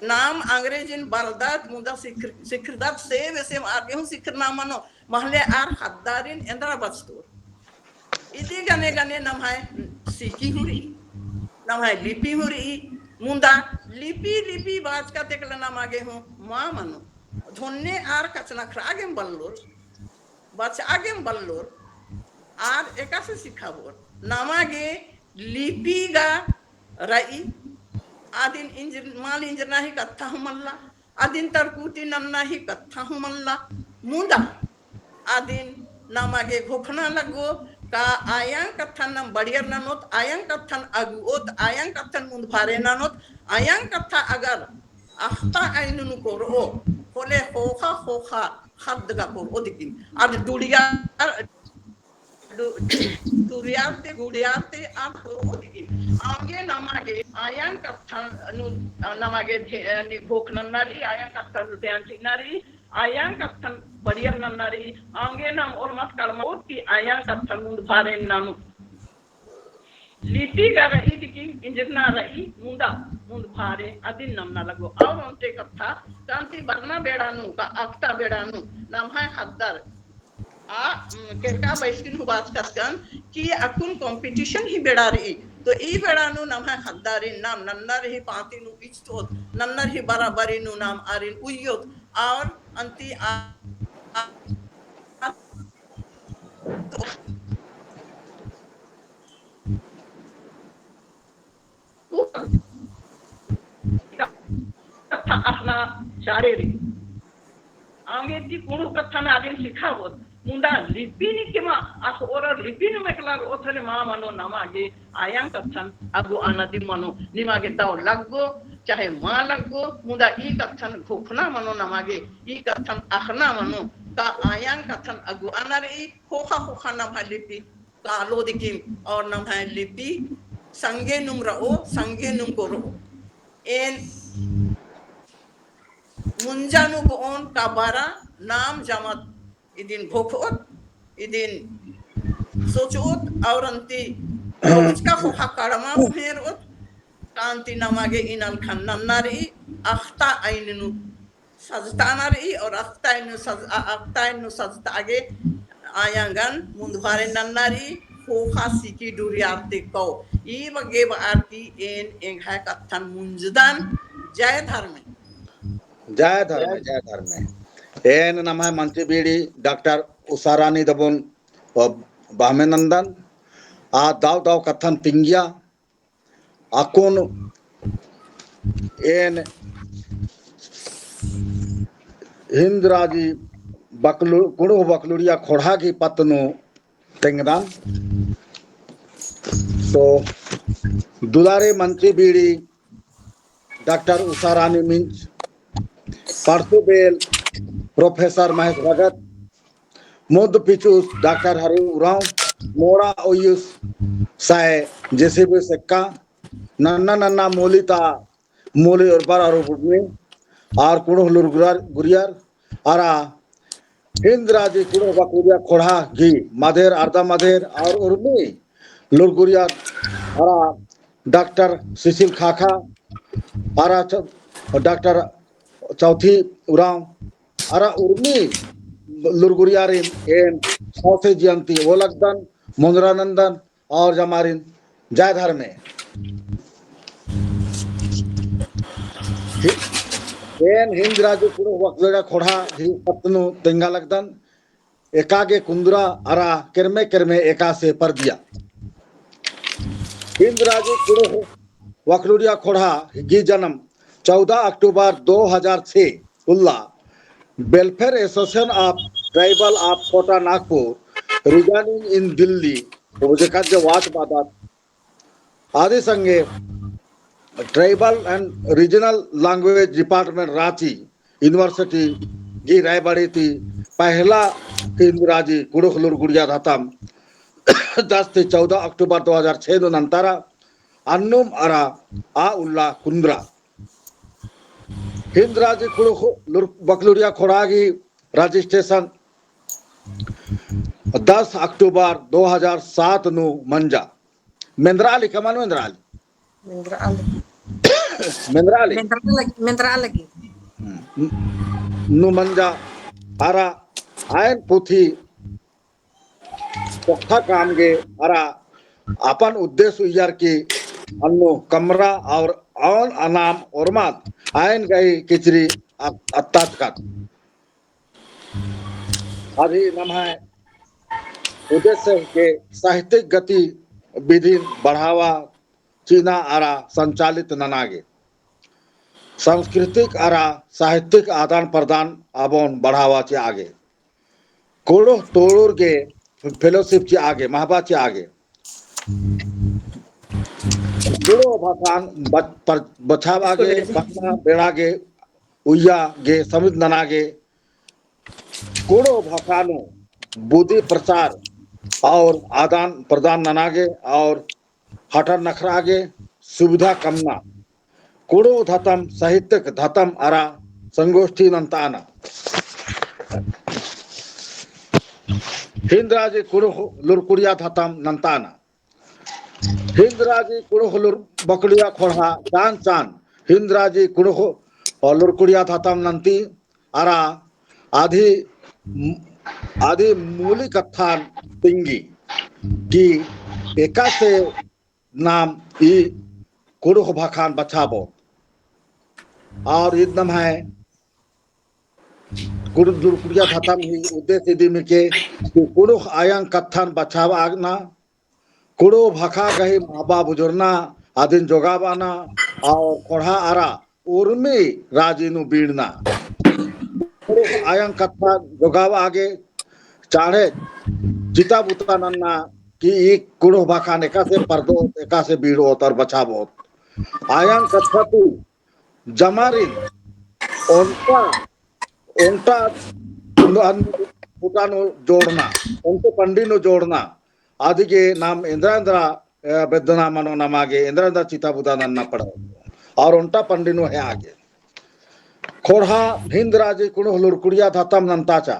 नाम अंग्रेजिन बलदत मुदा सिखर-, सिखरदत से बेसे आर गे हूँ सिखरना मनो। महले आर ख़द्दारिन एन्दरा बचतोर। इदी गने गने नम्है सिकी हूँ रई, नम्है लिपि हूँ रई, मुदा लिपि लिपि बाचका तेकला नमा गे हूँ मा मनो। धोन्ने आर कछनखरआ गेम बल्लोर, बचआ गेम बल्लोर, आर एकासे सिखाबओर। नमा गे लिपि गा रई, अदिन इंजर-, मल इंजरना ही कत्था हूँ मल्ला, अदिन तरकुटी नन्ना ही कत्था हूँ मल्ला, मुदा अदिन नमा गे घोखना लग्गो का आयंग कत्थन नाम बड़ियर ननोत, आयंग कत्थन अगुओत, आयंग कत्थन मुन्दभारे ननोत, आयंग कत्था अगर अख़ता अइन नू कोरओ, होले ख़ोख़ा ख़ोख़ा ख़द्द गा कोरओ दिकिम। अद डुड़िया डु-, टुरियार ती, गुड़ियार ती, आर तो ओदिगी। औंगे नमा गे आयंग कत्थन नू, नमा गे धे-, नि-, घोख नन्ना रई, आयंग कत्थन नू ध्यान चिअना रई, आयंग कत्थन बड़ियर नन्ना रई, औंगे नाम ओर्मस कड़मा ओत कि आयंग कत्थन मुन्दभारे ननोत। लिपि गा रई दिकिम इंजरना रई, मुदा मुन्दभारे अदिन नन्ना लग्गो। और ओन्टे कत्था, कांति बरना बेड़ा नू, का अख़ता बेड़ा नू, नम्है ख़द्दर आ, उम, केरका बैठकिन हूँ बाचकन कि अक्कुन competition ही बेड़ा रई। तो ई बेड़ा नू नम्है ख़द्दारिन नाम नन्नर ही पाती नू इजतओत, नन्नर ही बराबरी नू नाम आरिन उइयोत, और अन्ती आ, आ, आ, कत्था अख़ना चाड़े रई। औंगे ती कुँड़ुख़ कत्थन आदिन सिखाबओत। मुदा लिपि निकिम अख़ओर लिपि नू मेकला रओत होले मा मनो नमा गे आयंग कत्थन अगुआना दिम मनो। निमा गे दव लग्गो, चाहे मा लग्गो, मुदा ई कत्थन घोखना मनो नमा गे, ई कत्थन अख़ना मनो, का आयंग कत्थन अगुआना रई, ख़ोख़ा ख़ोख़ा नम्है लिपि कालो दिकिम और नम्है लिपि संगे नुम रओ, संगे नुम कोरओ। एन मुंजा नू बओन का बरा नाम जमत इदिन घोखओत, इदिन सोचओत और अन्ती रोचका ख़ोख़ा कड़मा हेरओत, कांति नमा गे इनल खन नन्ना रई, अख़ता अइन नू सजताना रई और अख़ताइन नू सज-, अ-, अख़ताइन नू सजता गे आयंगन मुन्दभारे नन्ना रई, ख़ोख़ा सिकी डुरियार ती कओ। ई बग्गे बअर की एन एंग्है कत्थन मुंजदन। जय धर्मे। जय धर्मे, जय धर्मे। एन नम्है मंची बीड़ी डॉक्टर उषा रानी दबोन, अ, बहमे नन्दन। आ दव दव कत्थन तिंगिया अक्कुन एन हिन्द राजी बकलु-, कुँड़ुख़ बकलुड़िया ख़ोंड़हा गही पत्त नू तेंगदन। तो दुलारे मंची बीड़ी डॉक्टर उषा रानी मिंज, परसो बेल प्रोफेसर महेश भगत, मुद पिचुस डॉक्टर हरि उराँव, मोड़ा ओयुस साय जेसीबी सेक्का, नन्ना नन्ना मोली ता मोली ओरपर अरा उर्मी, आर कुँड़ुख़ लूर गुरियार, गुरियार, अरा हिन्द राजी कुँड़ुख़ बकलुड़िया ख़ोंड़हा गही मधेर, अरदा मधेर, आर उर्मी लूर गुरियार, अरा डॉक्टर सुशील खाखा, अरा च-, डॉक्टर चौथी उराँव, अरा उर्मी लूर गुरियारिन एन सौंसे जिया ती ओलगदन, मुंजरा नन्दन और जमारिन जय धर्मे। हि-, एन हिन्द राजी कुँड़ुख़ बकलुड़िया ख़ोंड़हा गही पत्त नू तेंगा लगदन। एका गे कुन्दरा अरा केरमे केरमे एकासे परदिया। हिन्द राजी कुँड़ुख़ वकलुरिया ख़ोंड़हा गही जनम चौदह अक्टूबर दो हजार छह उल्ला Welfare Association of Tribal of Chhota Nagpur, residing in Delhi, ओजकत जे वात बादत आदि संगे Tribal and Regional Language Department राँची University गही रायबाड़ी ती पहला हिन्द राजी कुँड़ुख़ लुरकुड़िया धतम दस ती चौदह अक्टूबर दो हजार छह नू नन्तारा। अन्नुम अरा आ उल्ला कुन्दरा। हिन्द राजी कुँड़ुख़ लुर-, वकलुरिया ख़ोंड़हा गही registration दस अक्टूबर दो हजार सात नू मंजा। मेंदरा लगी, कमन मेंदरा लगी। मेंदरा लगी। मेंदरा लगी। मेंदरा लगी, मेंदरा लगी। हम्म। नू मंजा अरा आयन पुथी पोक्था काम गे अरा अपन उद्देश्य उइयर की अन्नु कमरा और अउन अनाम ओर्माद आयन गही किचरी अ-, अत्ताचकत। अदी नम्है उद्देश्य के साहित्यिक गतिविधि बढ़ावा चिअना अरा संचालित नना गे, सांस्कृतिक अरा साहित्यिक आदान प्रदान अबोन बढ़ावा चिआ गे, कुँड़ुख़ तोड़ुर गे fellowship चिआ गे, महबा चिआ गे, कुँड़ुख़ भाखान बच-, पर-, बछाबआ गे, पन्ना बेड़ा गे, उइया गे, समिध नना गे, कुँड़ुख़ भाखा नू बुद्धि प्रचार और आदान प्रदान नना गे और हटर नखरआ गे सुविधा कमना। कुँड़ुख़ धतम साहित्यिक धतम अरा संगोष्ठी नन्ताना। हिन्द राजी कुँड़ुख़ लुरकुड़िया धतम नन्ताना। हिन्द राजी कुँड़ुख़ लुर-, बकड़िया ख़ोंड़हा चान चान हिन्द राजी कुँड़ुख़ लुरकुड़िया धतम नन्ती अरा अदी, अदी मूली कत्थन तिंगी कि एकासे नाम ई कुँड़ुख़ भाखान बछाबओत। और ईद नम्है कुँड़ुख़ लुरकुड़िया धतम ही उद्देश्य इदी हिके कि कुँड़ुख़ आयंग कत्थन बछाबअना, कुँड़ुख़ भाखा गही महबा बुझुरना, अदिन जोगाबअना, और ख़ोंड़हा अरा उर्मी राजी नू बीड़ना। कुँड़ुख़ आयंग कत्था जोगाबआ गे चाँड़े चिता बुता नन्ना कि ई कुँड़ुख़ भाखान एकासे परदोत, एकासे बीड़ोत और बछाबोत। आयंग कत्था ती जमारिन ओन्टा, ओन्टा पुटा नू जोड़ना, ओन्टे पंडी नू जोड़ना, अदिगे नाम एन्द्रा एन्द्रा, अ, बेद्दना मनो नमा गे एन्द्रा एन्द्रा चिता बुता नन्ना पड़ो। और ओन्टा पंडी नू हेआ गे। ख़ोंड़हा हिन्द राजी कुँड़ुख़ लुरकुड़िया धतम नन्ताचा।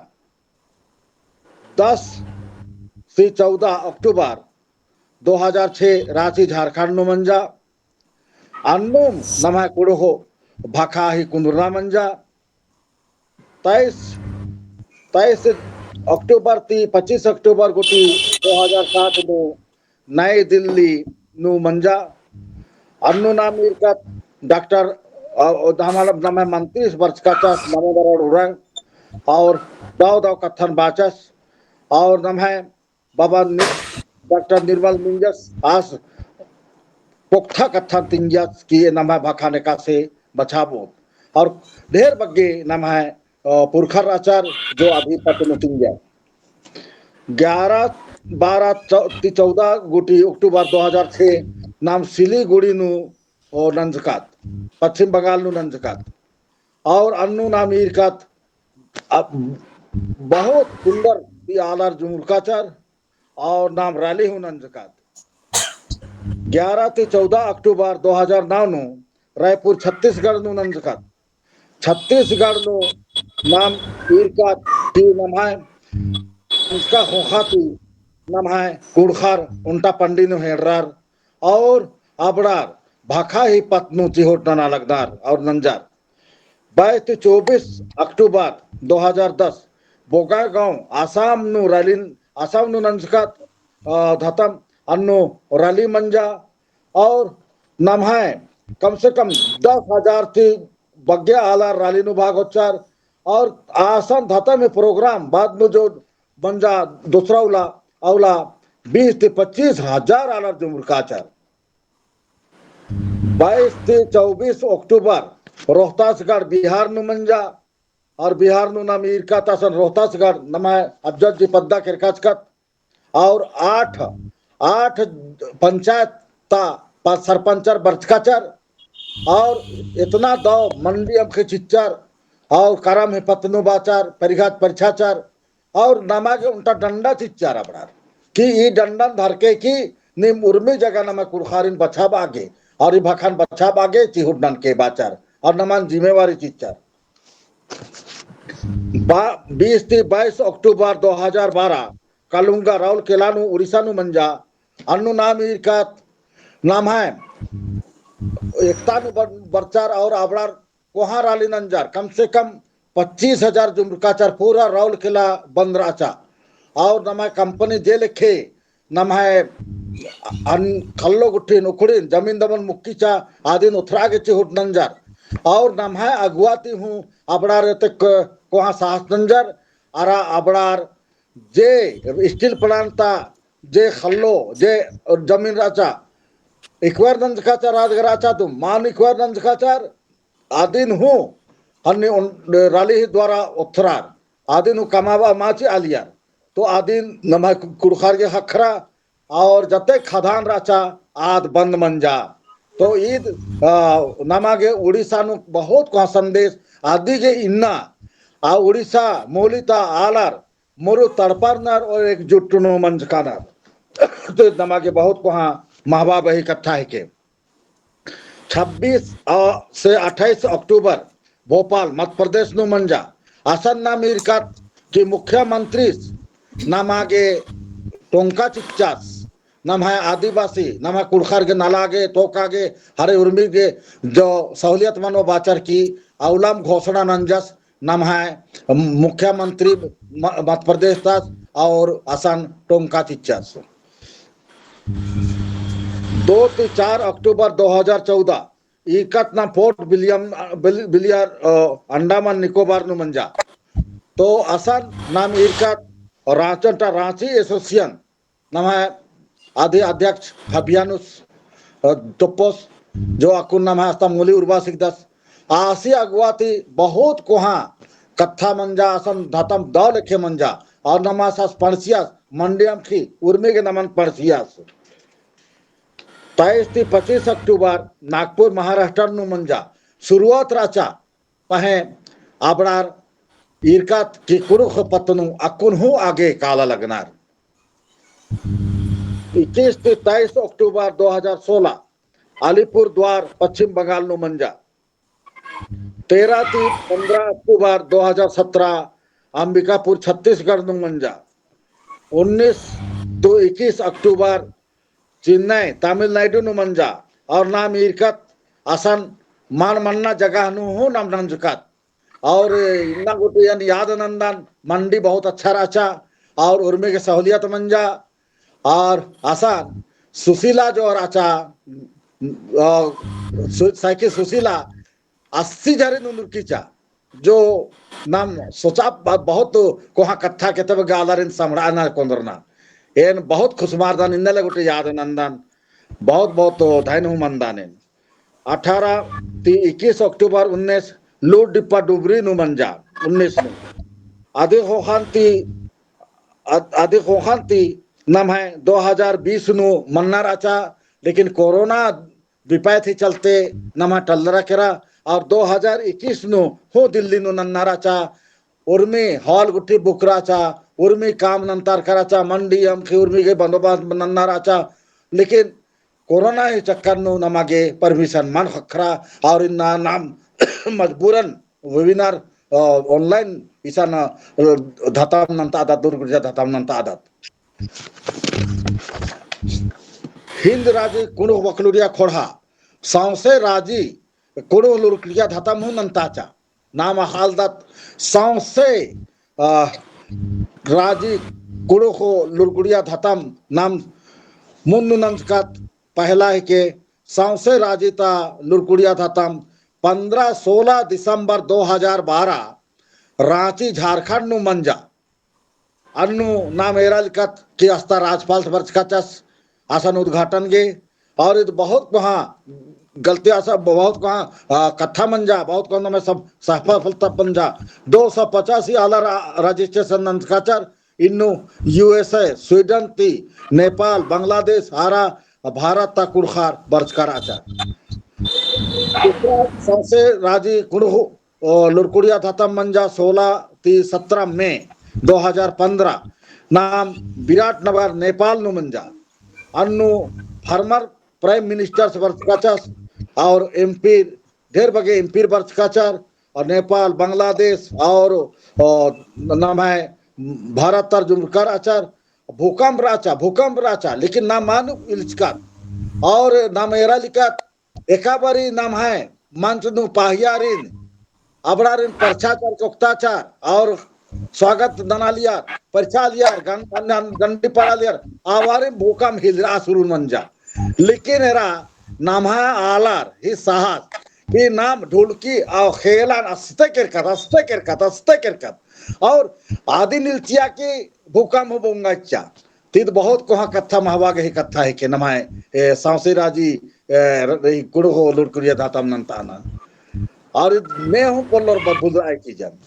दस ती चौदह अक्टूबर दो हजार छह राँची झारखंड नू मंजा। अन्नुम नम्है कुँड़ुख़ भाखा ही कुन्दुरना मंजा। तेईस, तेईस अक्टूबर ती पच्चीस अक्टूबर गूटी दो हजार सात नू नई दिल्ली नू मंजा। अन्नु नाम ईरकत डॉक्टर, अ, अ, हमारा नम्है मंत्री बरचकाचस नमो बरोड़ उरंग और दव दव कत्थन बाचस और नम्है बाबा नि-, डॉक्टर निर्मल मिंजस आस पोक्था कत्थन तिंगियस कि नम्है भाखान एकासे बछाबओत। और ढेर बग्गे नम्है, अ, पुरखर रहचर जो अभी तक नू तिंगिया। ग्यारह, बारह, चौ-, ती चौदह गूटी अक्टूबर दो हजार छह नाम सिलीगुड़ी नू, ओ, नंजकात, पश्चिम बंगाल नू नंजकात। और अन्नु नाम ईरकत, अब बहुत सुंदर ती आलर जुमुरकाचर और नाम रैली हूँ नंजकात। ग्यारह ती चौदह अक्टूबर दो हजार नौ नू रायपुर छत्तीसगढ़ नू नंजकात। छत्तीसगढ़ नू नाम ईरकत ती नम्है उसका ख़ोख़ा ती नम्है कुँड़ुख़र ओन्टा पंडी नू हेड़रर और अबड़ार भाखा ही पत्त नू चिहोट नना लगनर और नंजर। बाईस ती चौबीस अक्टूबर दो हजार दस बोगाईगाँव आसाम नू रैली, आसाम नू नंजकात, अ, धतम अन्नु रैली मंजा और नम्है कम से कम दस हजार ती बग्गे आलर रैली नू भाग होचर और आसन धतम ही प्रोग्राम बाद नू जो मंजा, दूसरा उला, अउला बीस ती पच्चीस हजार आलर जुमरकाचर। बाईस ती चौबीस अक्टूबर रोहतासगढ़ बिहार नू मंजा, और बिहार नू नाम ईरकात असन रोहतासगढ़ नम्है अफजल जी पद्दा केरकाचकत, और आठ, आठ पंचायत ता प-, सरपंचर बरचकाचर, और इतना दव मंडी अमखी चिच्चर, और करम ही पत्त नू बाचर, परिघात परिछाचर, और नमा गे ओन्टा डंडा चिच्चर अबड़ार, कि ई डंडन धरके कि नीम उर्मी जगह नमा कुँड़ुख़ारिन बछाबआ गे, और ई भखन बछाबआ गे चिहुट ननके बाचर, और नमन जिम्मेवारी चिच्चर। बा-, बीस ती बाईस अक्टूबर दो हजार बारह, कलुंगा राउरकेला नू उड़ीसा नू मंजा, अन्नु नाम ईरकात नम्है एकता नू बर-, बरचर और अबड़ार कोहाँ rally नंजर, कम से कम पच्चीस हजार जुमरकाचर, पूरा राउरकेला बंद रहचा। और नम्है company जे लेखे नम्है अन-, खल्लो गुट्ठिन उखड़िन जमीन दमन मुक्कीचा, आदिन ओथरआ गे चिहुट नंजर। और नम्है अगुवा ती हूँ अबड़ार एतेक कोहाँ साहस नंजर, अरा अबड़ार जे steel plant ता जे खल्लो, जे जमीन रहचा, acquire नंजकाचर, राजगर रहचा तो मान acquire नंजकाचर, आदिन हूँ हन्नी उन-, rally ही द्वारा ओथरार, आदिन हूँ कमाबआ मा चिआलियर। तो आदिन नम्है कु-, कुँड़ुख़ार गे ख़क्खरा, और जते खदान रहचा आद बंद मंजा। तो ईद, आ, नमा गे उड़ीसा नू बहुत कोहाँ संदेश अदी गे इन्ना, आ उड़ीसा मूली ता आलर मुरु तड़परनर और एकजुट नू मंजकानर। तो नमा गे बहुत कोहाँ महबा बही कत्था हेके। छब्बीस, अ, से अट्ठाईस अक्टूबर भोपाल मध्य प्रदेश नू मंजा। असन नाम ईरकात कि मुख्यमंत्री नमा गे टोंका चिच्चस, नम्है आदिवासी, नम्है कुँड़ुख़र गे नला गे, तोका गे, हरे उर्मी गे जो सहूलियत मनो बाचर की अउलम घोषणा नंजस, नम्है मुख्यमंत्री म-, मध्य प्रदेश तस और असन टोंका चिच्चस। दो ती चार अक्टूबर दो हजार चौदह, ईरकात नाम पोर्ट विलियम, विल-, विलियर, अ, अंडमान निकोबार नू मंजा। तो असन नाम ईरकात राँचन ता राँची एसोसिएशन नम्है अदी अध्यक्ष फबियानुस, अ, टोप्पोस, जो अक्कुन नम्है अस्ता मूली उर्बा सिकदस। आसी अगुवा ती बहुत कोहाँ कत्था मंजा, असन धतम दव लेखे मंजा, और नमास आस पणसियास, मंडी अमखी उर्मी गे नमन पणसियास। तेईस ती पच्चीस अक्टूबर नागपुर महाराष्ट्र नू मंजा। शुरुआत रहचा पहें अबड़ार ईरकात कि कुँड़ुख़ पत्त नू अक्कुन हूँ आगे काला लगनर। इक्कीस ती तेईस अक्टूबर दो हजार सोलह अलीपुर द्वार पश्चिम बंगाल नू मंजा। तेरह ती पन्द्रह अक्टूबर दो हजार सत्रह अंबिकापुर छत्तीसगढ़ नू मंजा। उन्नीस ती इक्कीस अक्टूबर चेन्नई, तमिलनाडु नू मंजा। और नाम ईरकात असन मान मन्ना जगह नू हूँ नाम नंजकात। और इन्ना गूटी एन याद नंदन, मंडी बहुत अच्छा रहचा और उर्मी गे सहूलियत मंजा। और असन सुशीला जो रहचा, अ, सु-, साइकिल सुशीला अस्सी झरिन उन्दुरकीचा, जो नाम सोचा ब-, बहुत कोहाँ कत्था केतब गा आलारिन समड़ाना कोन्दरना। एन बहुत खुसमारदन, इन्ना ले गूटी याद नंदन, बहुत बहुत धैन हूँ मन्दन एन। अठारह ती इक्कीस अक्टूबर उन्नीस लूर डिप्पा डुबरी नू मंजा, उन्नीस नू। अदी ख़ोख़न ती, अद-, अदी ख़ोख़न ती नम्है दो हजार बीस नू मन्ना रहचा, लेकिन कोरोना विपैत ही चलते नम्है टल्लरा केरा। और दो हजार इक्कीस नू हूँ दिल्ली नू नन्ना रहचा, उर्मी hall गुट्ठी book रहचा, उर्मी काम नन्तारका रहचा, मंडी अमखी उर्मी गे बंदोबस्त नन्ना रहचा, लेकिन कोरोना ही चक्कर नू नमा गे permission मल ख़क्खरा और इन्ना नाम मजबूरन webinar, अ, online इसन, अ, धतम नन्तादत, लूर गुड़िया धतम नन्तादत। हिन्द राजी कुँड़ुख़ बकलुरिया ख़ोंड़हा सौंसे राजी कुँड़ुख़ लूर गुड़िया धतम हूँ नन्ताचा। नाम हालदत सौंसे, अ, राजी कुँड़ुख़ लूर गुड़िया धतम नाम मुन्द नू नंजकत। पहला हेके सौंसे राजी ता लूर गुड़िया धतम पन्द्रह सोलह दिसंबर दो हजार बारह राँची झारखंड नू मंजा। अन्नु नाम एरा लिकत कि अस्ता राजपाल बरचकाचस असन उद्घाटन गे। और ईद बहुत कोहाँ गलती असन, बहुत कोहाँ, आ, कत्था मंजा, बहुत कोहाँ नम्है सब सफलता मंजा। दो सौ पचासी आलर registration नंजकाचर, इन्नु U S A, स्वीडन ती, नेपाल, बांग्लादेश, अरा भारत ता कुँड़ुख़र बरचका रहचा। सौंसे राजी कुँड़ुख़ ओ, लुरकुड़िया धतम मंजा सोलह ती सत्रह मई दो हजार पन्द्रह नाम विराटनगर नेपाल नू मंजा। अन्नु former prime ministers बरचकाचस और MP, ढेर बग्गे MP बरचकाचर और नेपाल, बांग्लादेश और, और नम्है भारत तर जुमरकर अचर। भूकंप रहचा, भूकंप रहचा, लेकिन नाम मल इल्चकत। और नाम एरा लिकत एका बारी नम्है मंच नू पहियारिन, अबड़ारिन परछाचर, कोकताचर और स्वागत ननालियर, परछालियर, गं-, गं-, गंडी पड़ालियर, आवारिन भूकंप हिलरा शुरू मंजा। लेकिन एरा नम्है आलर ही साहस, ही नाम ढुलकी और खेलन अस्ते केरकत, अस्ते केरकत, अस्ते केरकत। और आदिन इल्चिया कि भूकंप हूँ बोंगाचा। ती ईद बहुत कोहाँ कत्था महबा गही कत्था हिके नम्है, ए, सौंसे राजी, ए, र-, र-, कुँड़ुख़ लुरकुड़िया धतम नन्ताना। और ईद मैं हूँ पोल्लोर बबुल राय की जन।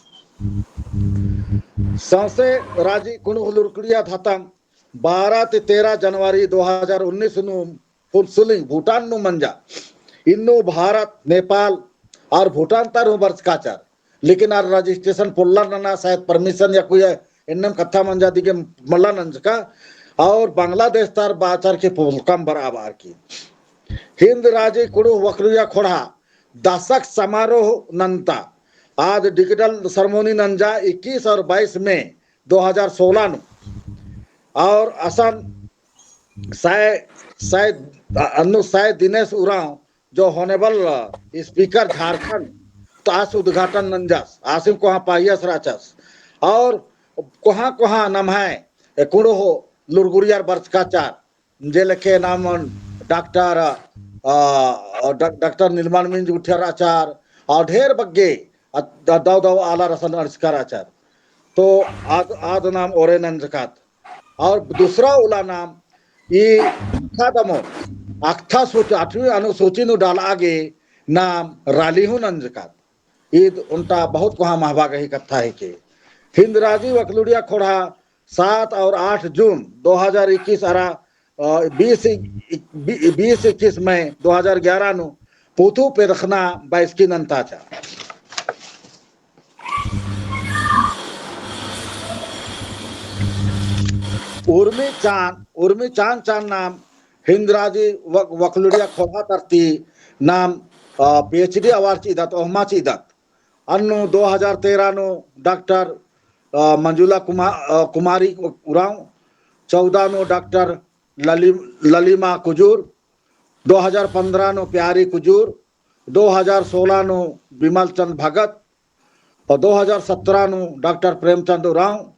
सौंसे राजी कुँड़ुख़ लुरकुड़िया धतम बारह ती तेरह जनवरी दो हजार उन्नीस नू फुलसुलिंग भूटान नू मंजा। इन्नु भारत, नेपाल और भूटान तर हूँ बरचकाचर। लेकिन आर registration पोल्ला नना, शायद permission या कोई एन्नेम कत्था मंजा दिगे मल्ला नंजका। और बांग्लादेश तर बाचर के पोल्लकम बराबर की। हिन्द राजी कुँड़ुख़ वकलुड़िया ख़ोंड़हा दशक समारोह नन्ता। आद digital ceremony नंजा इक्कीस और बाईस मई दो हजार सोलह नू। और असन सै, सै, अन्नु सै दिनेश उराँव जो honourable speaker झारखंड, तो आस उद्घाटन नंजस, आसिम कोहाँ पहियस रहचस। और कोहाँ कोहाँ नम्है कुँड़ुख़ लुरकुड़ियर बरचकाचर, जे लेखे नाम डॉक्टर, अ, डॉ-, डॉक्टर निर्मल मिंज उठियर रहचर, और ढेर बग्गे, अ, दव दव आलर असन अंड़सकर रहचर। तो आद, आद नाम ओरे नंजकत। और दूसरा उल्ला नाम ई अख़ता दमोर, अख़ता सूची, आठवीं अनुसूची नू डालआ गे नाम rally हूँ नंजकत। ईद ओन्टा बहुत कोहाँ महबा गही कत्था हिके। हिन्द राजी वकलुड़िया ख़ोंड़हा सात और आठ जून दो हजार इक्कीस अरा, अ, बीस, बी-, बीस इक्कीस मई दो हजार ग्यारह नू पुथु पेदखना बैसकी नन्ताचा। उर्मी चान, उर्मी चान चान नाम हिन्द राजी वक-, वकलुड़िया ख़ोंड़हा तरती नाम, अ, PhD award चिदत, ओहमा चिदत। अन्नु दो हजार तेरह नू डॉक्टर, अ, मंजुला कुमा-, अ, कुमारी उराँव, चौदह नू डॉक्टर लली-, ललिमा कुजूर, दो हजार पन्द्रह नू प्यारी कुजूर, दो हजार सोलह नू विमल चंद भगत, और दो हजार सत्रह नू डॉक्टर प्रेमचंद उराँव,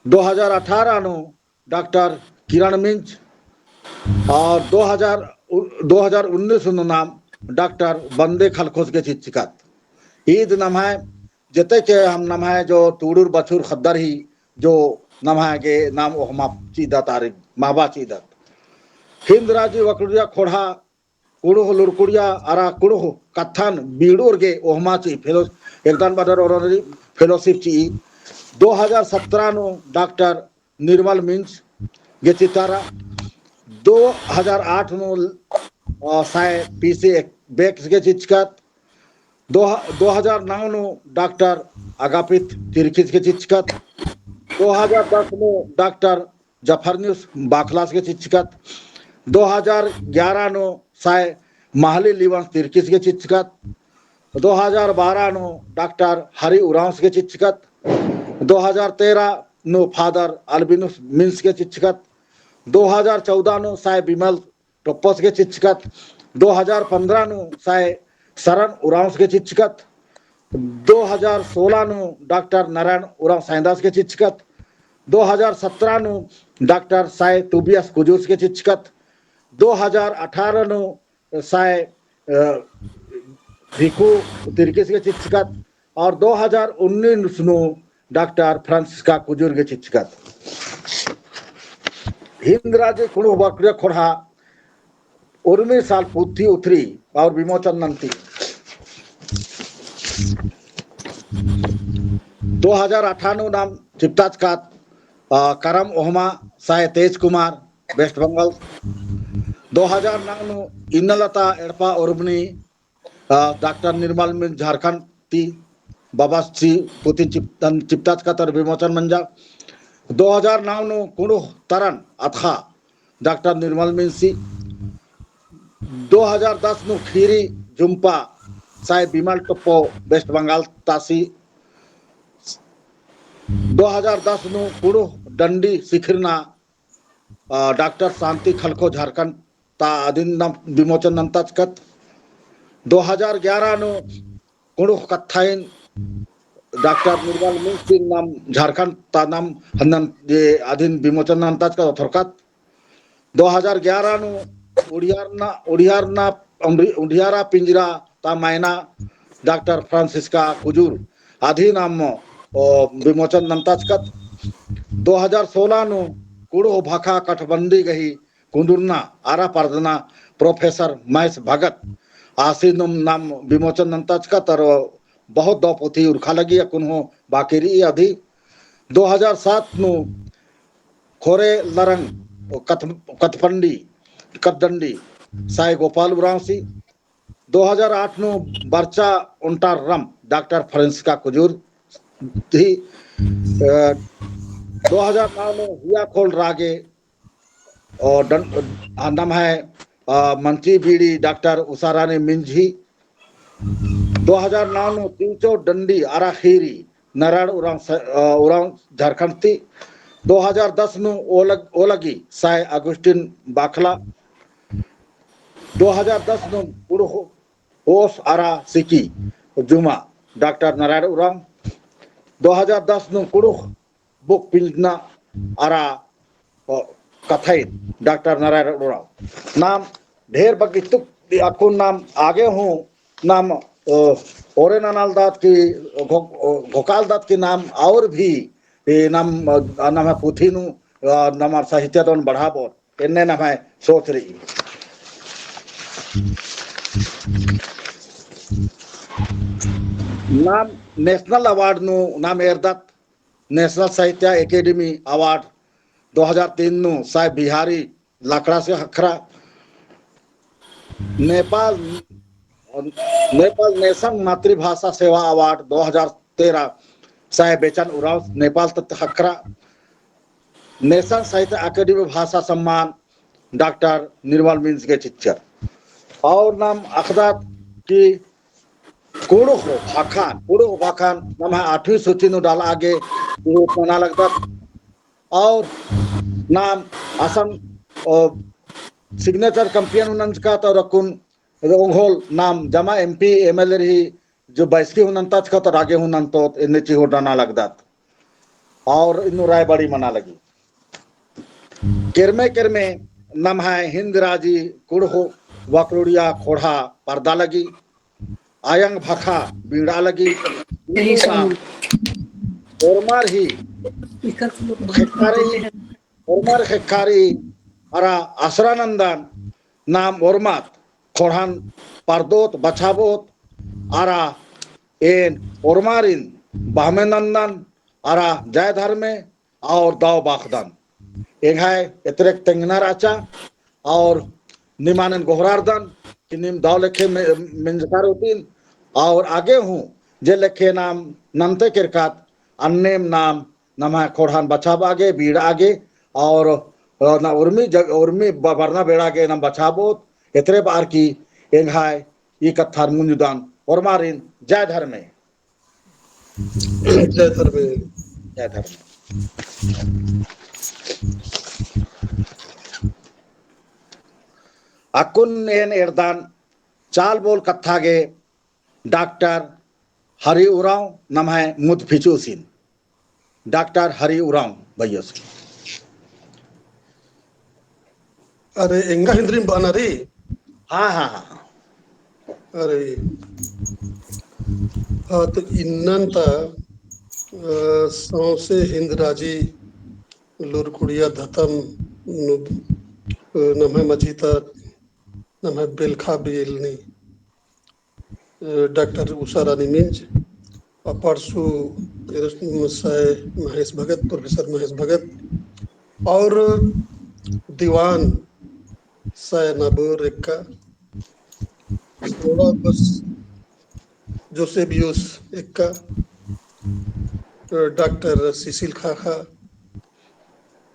दो हजार अठारह नू डॉक्टर किरण मिंज, और दो हजार, दो हजार उन्नीस नू नाम डॉक्टर बंदे खलखोस गे चिच्चकत। ईद नम्है जेते के हम नम्है जो तुड़ुर बछुर ख़द्दर ही जो नम्है गे नाम ओहमा चिदत आर महबा चिदत। हिन्द राजी वकलुड़िया ख़ोंड़हा कुँड़ुख़ लुरकुड़िया अरा कुँड़ुख़ कत्थन बीड़ोर गे ओहमा चिई फेलो-, एकदन बदर ओरोनरी fellowship चिई। दो हजार सत्रह नू डॉक्टर निर्मल मिंज गे चितारा। दो हजार आठ नू, अ, साय पीसी एक बेक्स गे चिचकत। दो, दो हजार नौ नू डॉक्टर अगापित तिर्खिस गे चिचकत। दो हजार दस नू डॉक्टर जफरनियुस बाखलास गे चिचकत। दो हजार ग्यारह नू साय महली लिवंस तिर्खिस गे चिचकत। दो हजार बारह नू डॉक्टर हरि उरांवस गे चिचकत। दो हजार तेरह नू फादर अल्बिनुस मिंस गे चिचकत। दो हजार चौदह नू साय बिमल टोप्पस गे चिचकत। दो हजार पन्द्रह नू साय सरन उरांवस गे चिचकत। दो हजार सोलह नू डॉक्टर नारायण उरांव साइंदास गे चिचकत। दो हजार सत्रह नू डॉक्टर साय तुबियस कुजूरस गे चिचकत। दो हजार अठारह नू साय, अ, भिकु तिर्किस गे चिचकत। और दो हजार उन्नीस नू डॉक्टर फ्रांसिस्का कुजूर गे चिचकत। हिंद राजी कुँड़ुख़ वाकड़िया खोड़हा उर्मी साल पुथी उथरी और विमोचन नन्ती। दो हजार आठ नू नाम चिपताचकत, अ, करम ओहमा साय तेज कुमार, वेस्ट बंगाल। दो हजार नौ नू इन्नलता एड़पा उर्मी, अ, डॉक्टर निर्मल मिंज झारखंड ती बबासी पुथी चिप-, तन चिपताचकत और विमोचन मंजा। दो हजार नौ नू कुँड़ुख़ तरन अतख़ा डॉक्टर निर्मल मिंजसी। दो हजार दस नू खीरी जुम्पा साय बिमल टोप्पो वेस्ट बंगाल तासी। दो हजार दस नू कुँड़ुख़ डंडी सिखिरना, अ, डॉक्टर शांति खलखो झारखंड ता अदिन नाम विमोचन नन्ताचकत। दो हजार ग्यारह नू कुँड़ुख़ कत्थाइन डॉक्टर निर्मल मिंजसिन नाम झारखंड ता नाम हन्नन जे अदिन विमोचन नन्ताचकत ओथरकत। दो हजार ग्यारह नू उड़ियारना, उड़ियारना, उंडी-, उंडियारा पिंजरा ता मायना डॉक्टर फ्रांसिस्का कुजूर अदिन नाम, ओ, विमोचन नन्ताचकत। दो हजार सोलह नू कुँड़ुख़ भाखा कठबंदी गही कुन्दुरना अरा परदना प्रोफेसर महेश भगत आसिन नाम विमोचन नन्ताचकत और बहुत दौ पुथी उरखा लगी, अक्कुन हूँ बाकी रई अदी। दो हजार सात नू खोरे लरंग कथ-, कथपंडी, कथडंडी साय गोपाल उराँवसी। दो हजार आठ नू बरचा ओन्टारम डॉक्टर फ्रांसिस्का कुजूर ही, अ, दो हजार नौ नू हिया खोल रागे, अ, डन-, अ, नम्है, अ, मंची बीड़ी डॉक्टर उषा रानी मिंज ही। दो हजार नौ नू तिंचो डंडी अरा खीरी नारायण उराँव स-, अ, उराँव झारखंड ती। दो हजार दस नू ओलग-, ओलगी साय अगुस्टिन बाखला। दो हजार दस नू कुँड़ुख़ ओस अरा सिकी जुमा डॉक्टर नारायण उराँव। दो हजार दस नू कुँड़ुख़ बुक पिंजना अरा, अ, कथाइन डॉक्टर नारायण उराँव। नाम ढेर बग्गे तुक अक्कुन नाम आगे हूँ नाम, अ, ओरे ननालदत की घो-, अ, घोकालदत की नाम और भी, ए, नाम, अ, नम्है पुथी नू, अ, नम्है साहित्य तोन बढ़ाबओत। एन्ने नम्है सोच रई। नाम National Award नू नाम एरदत, National साहित्य एकेडमी Award दो हजार तीन नू साय बिहारी लाकड़ासी ख़क्खरा। नेपाल, नेपाल नेशन मातृभाषा सेवा Award दो हजार तेरह साय बेचन उराँव नेपाल तत ख़क्खरा। नेशन साहित्य एकेडमी भाषा सम्मान डॉक्टर निर्मल मिंज गे चिच्चर। और नाम अख़दत कि कुँड़ुख़ भाखान, कुँड़ुख़ भाखान नम्है आठवीं सूची नू डालआ गे उहू मना लगदत। और नाम असन, अ, signature campaign हूँ नंजकत और अक्कुन ओंघोल नाम जमा एमपी एमएलए रई जो बैसकी हूँ नन्ताचकत और आगे हूँ नन्तोत एन्ने चिहुर नना लगदत। और इन्नु रायबाड़ी मना लगी। केरमे केरमे नम्है हिन्द राजी कुँड़ुख़ वाकड़ुड़िया खोड़हा परदा लगी, अयंग भाखा बीड़ा लगी। ओर्मर ही ख़ेक्खा रई, ओर्मर ख़ेक्खा रई अरा असरा नन्दन नाम ओर्मत खोड़हन परदोत बछाबओत अरा एन ओर्मारिन बहमे नन्दन अरा जय धर्मे और दव बाखदन। एंग्है एतरेक तेंगना रहचा और निमानन गोहरारदन कि नीम दव लेखे मे-, मेंजका रओतिन और आगे हूँ जे लेखे नाम नन्ते केरकत अन्नेम नाम नम्है खोड़हन बछाबआ गे, बीड़आ गे और, अ, ना उर्मी जग-, उर्मी ब-, बरना बेड़ा गे नाम बछाबओत। एतरे बअर की एंग्है ई कत्थन मुंजुदन ओर्मारिन। जय धर्मे। जय धर्मे। जय धर्मे। अक्कुन एन एरदन चाल बोल कत्था गे डॉक्टर हरि उराँव नम्है मुद फिचुसिन। डॉक्टर हरि उराँव भैया से। अरे, एंगा हिन्दरिम बअना रई? हाँ, हाँ, हाँ। अरे, हाँ, तो इन्नन ता, अ, सौंसे हिन्द राजी लूरकुड़िया धतम नू, अ, नम्है मझी ता नम्है बेलखा बेलनी, अ, डॉक्टर उषा रानी मिंज, अपारसू सय महेश भगत, प्रोफेसर महेश भगत, और दीवान सय नबोर एक्का, थोड़ा बस जोसेबियुस एक्का, अ, डॉक्टर सिसिल खाखा,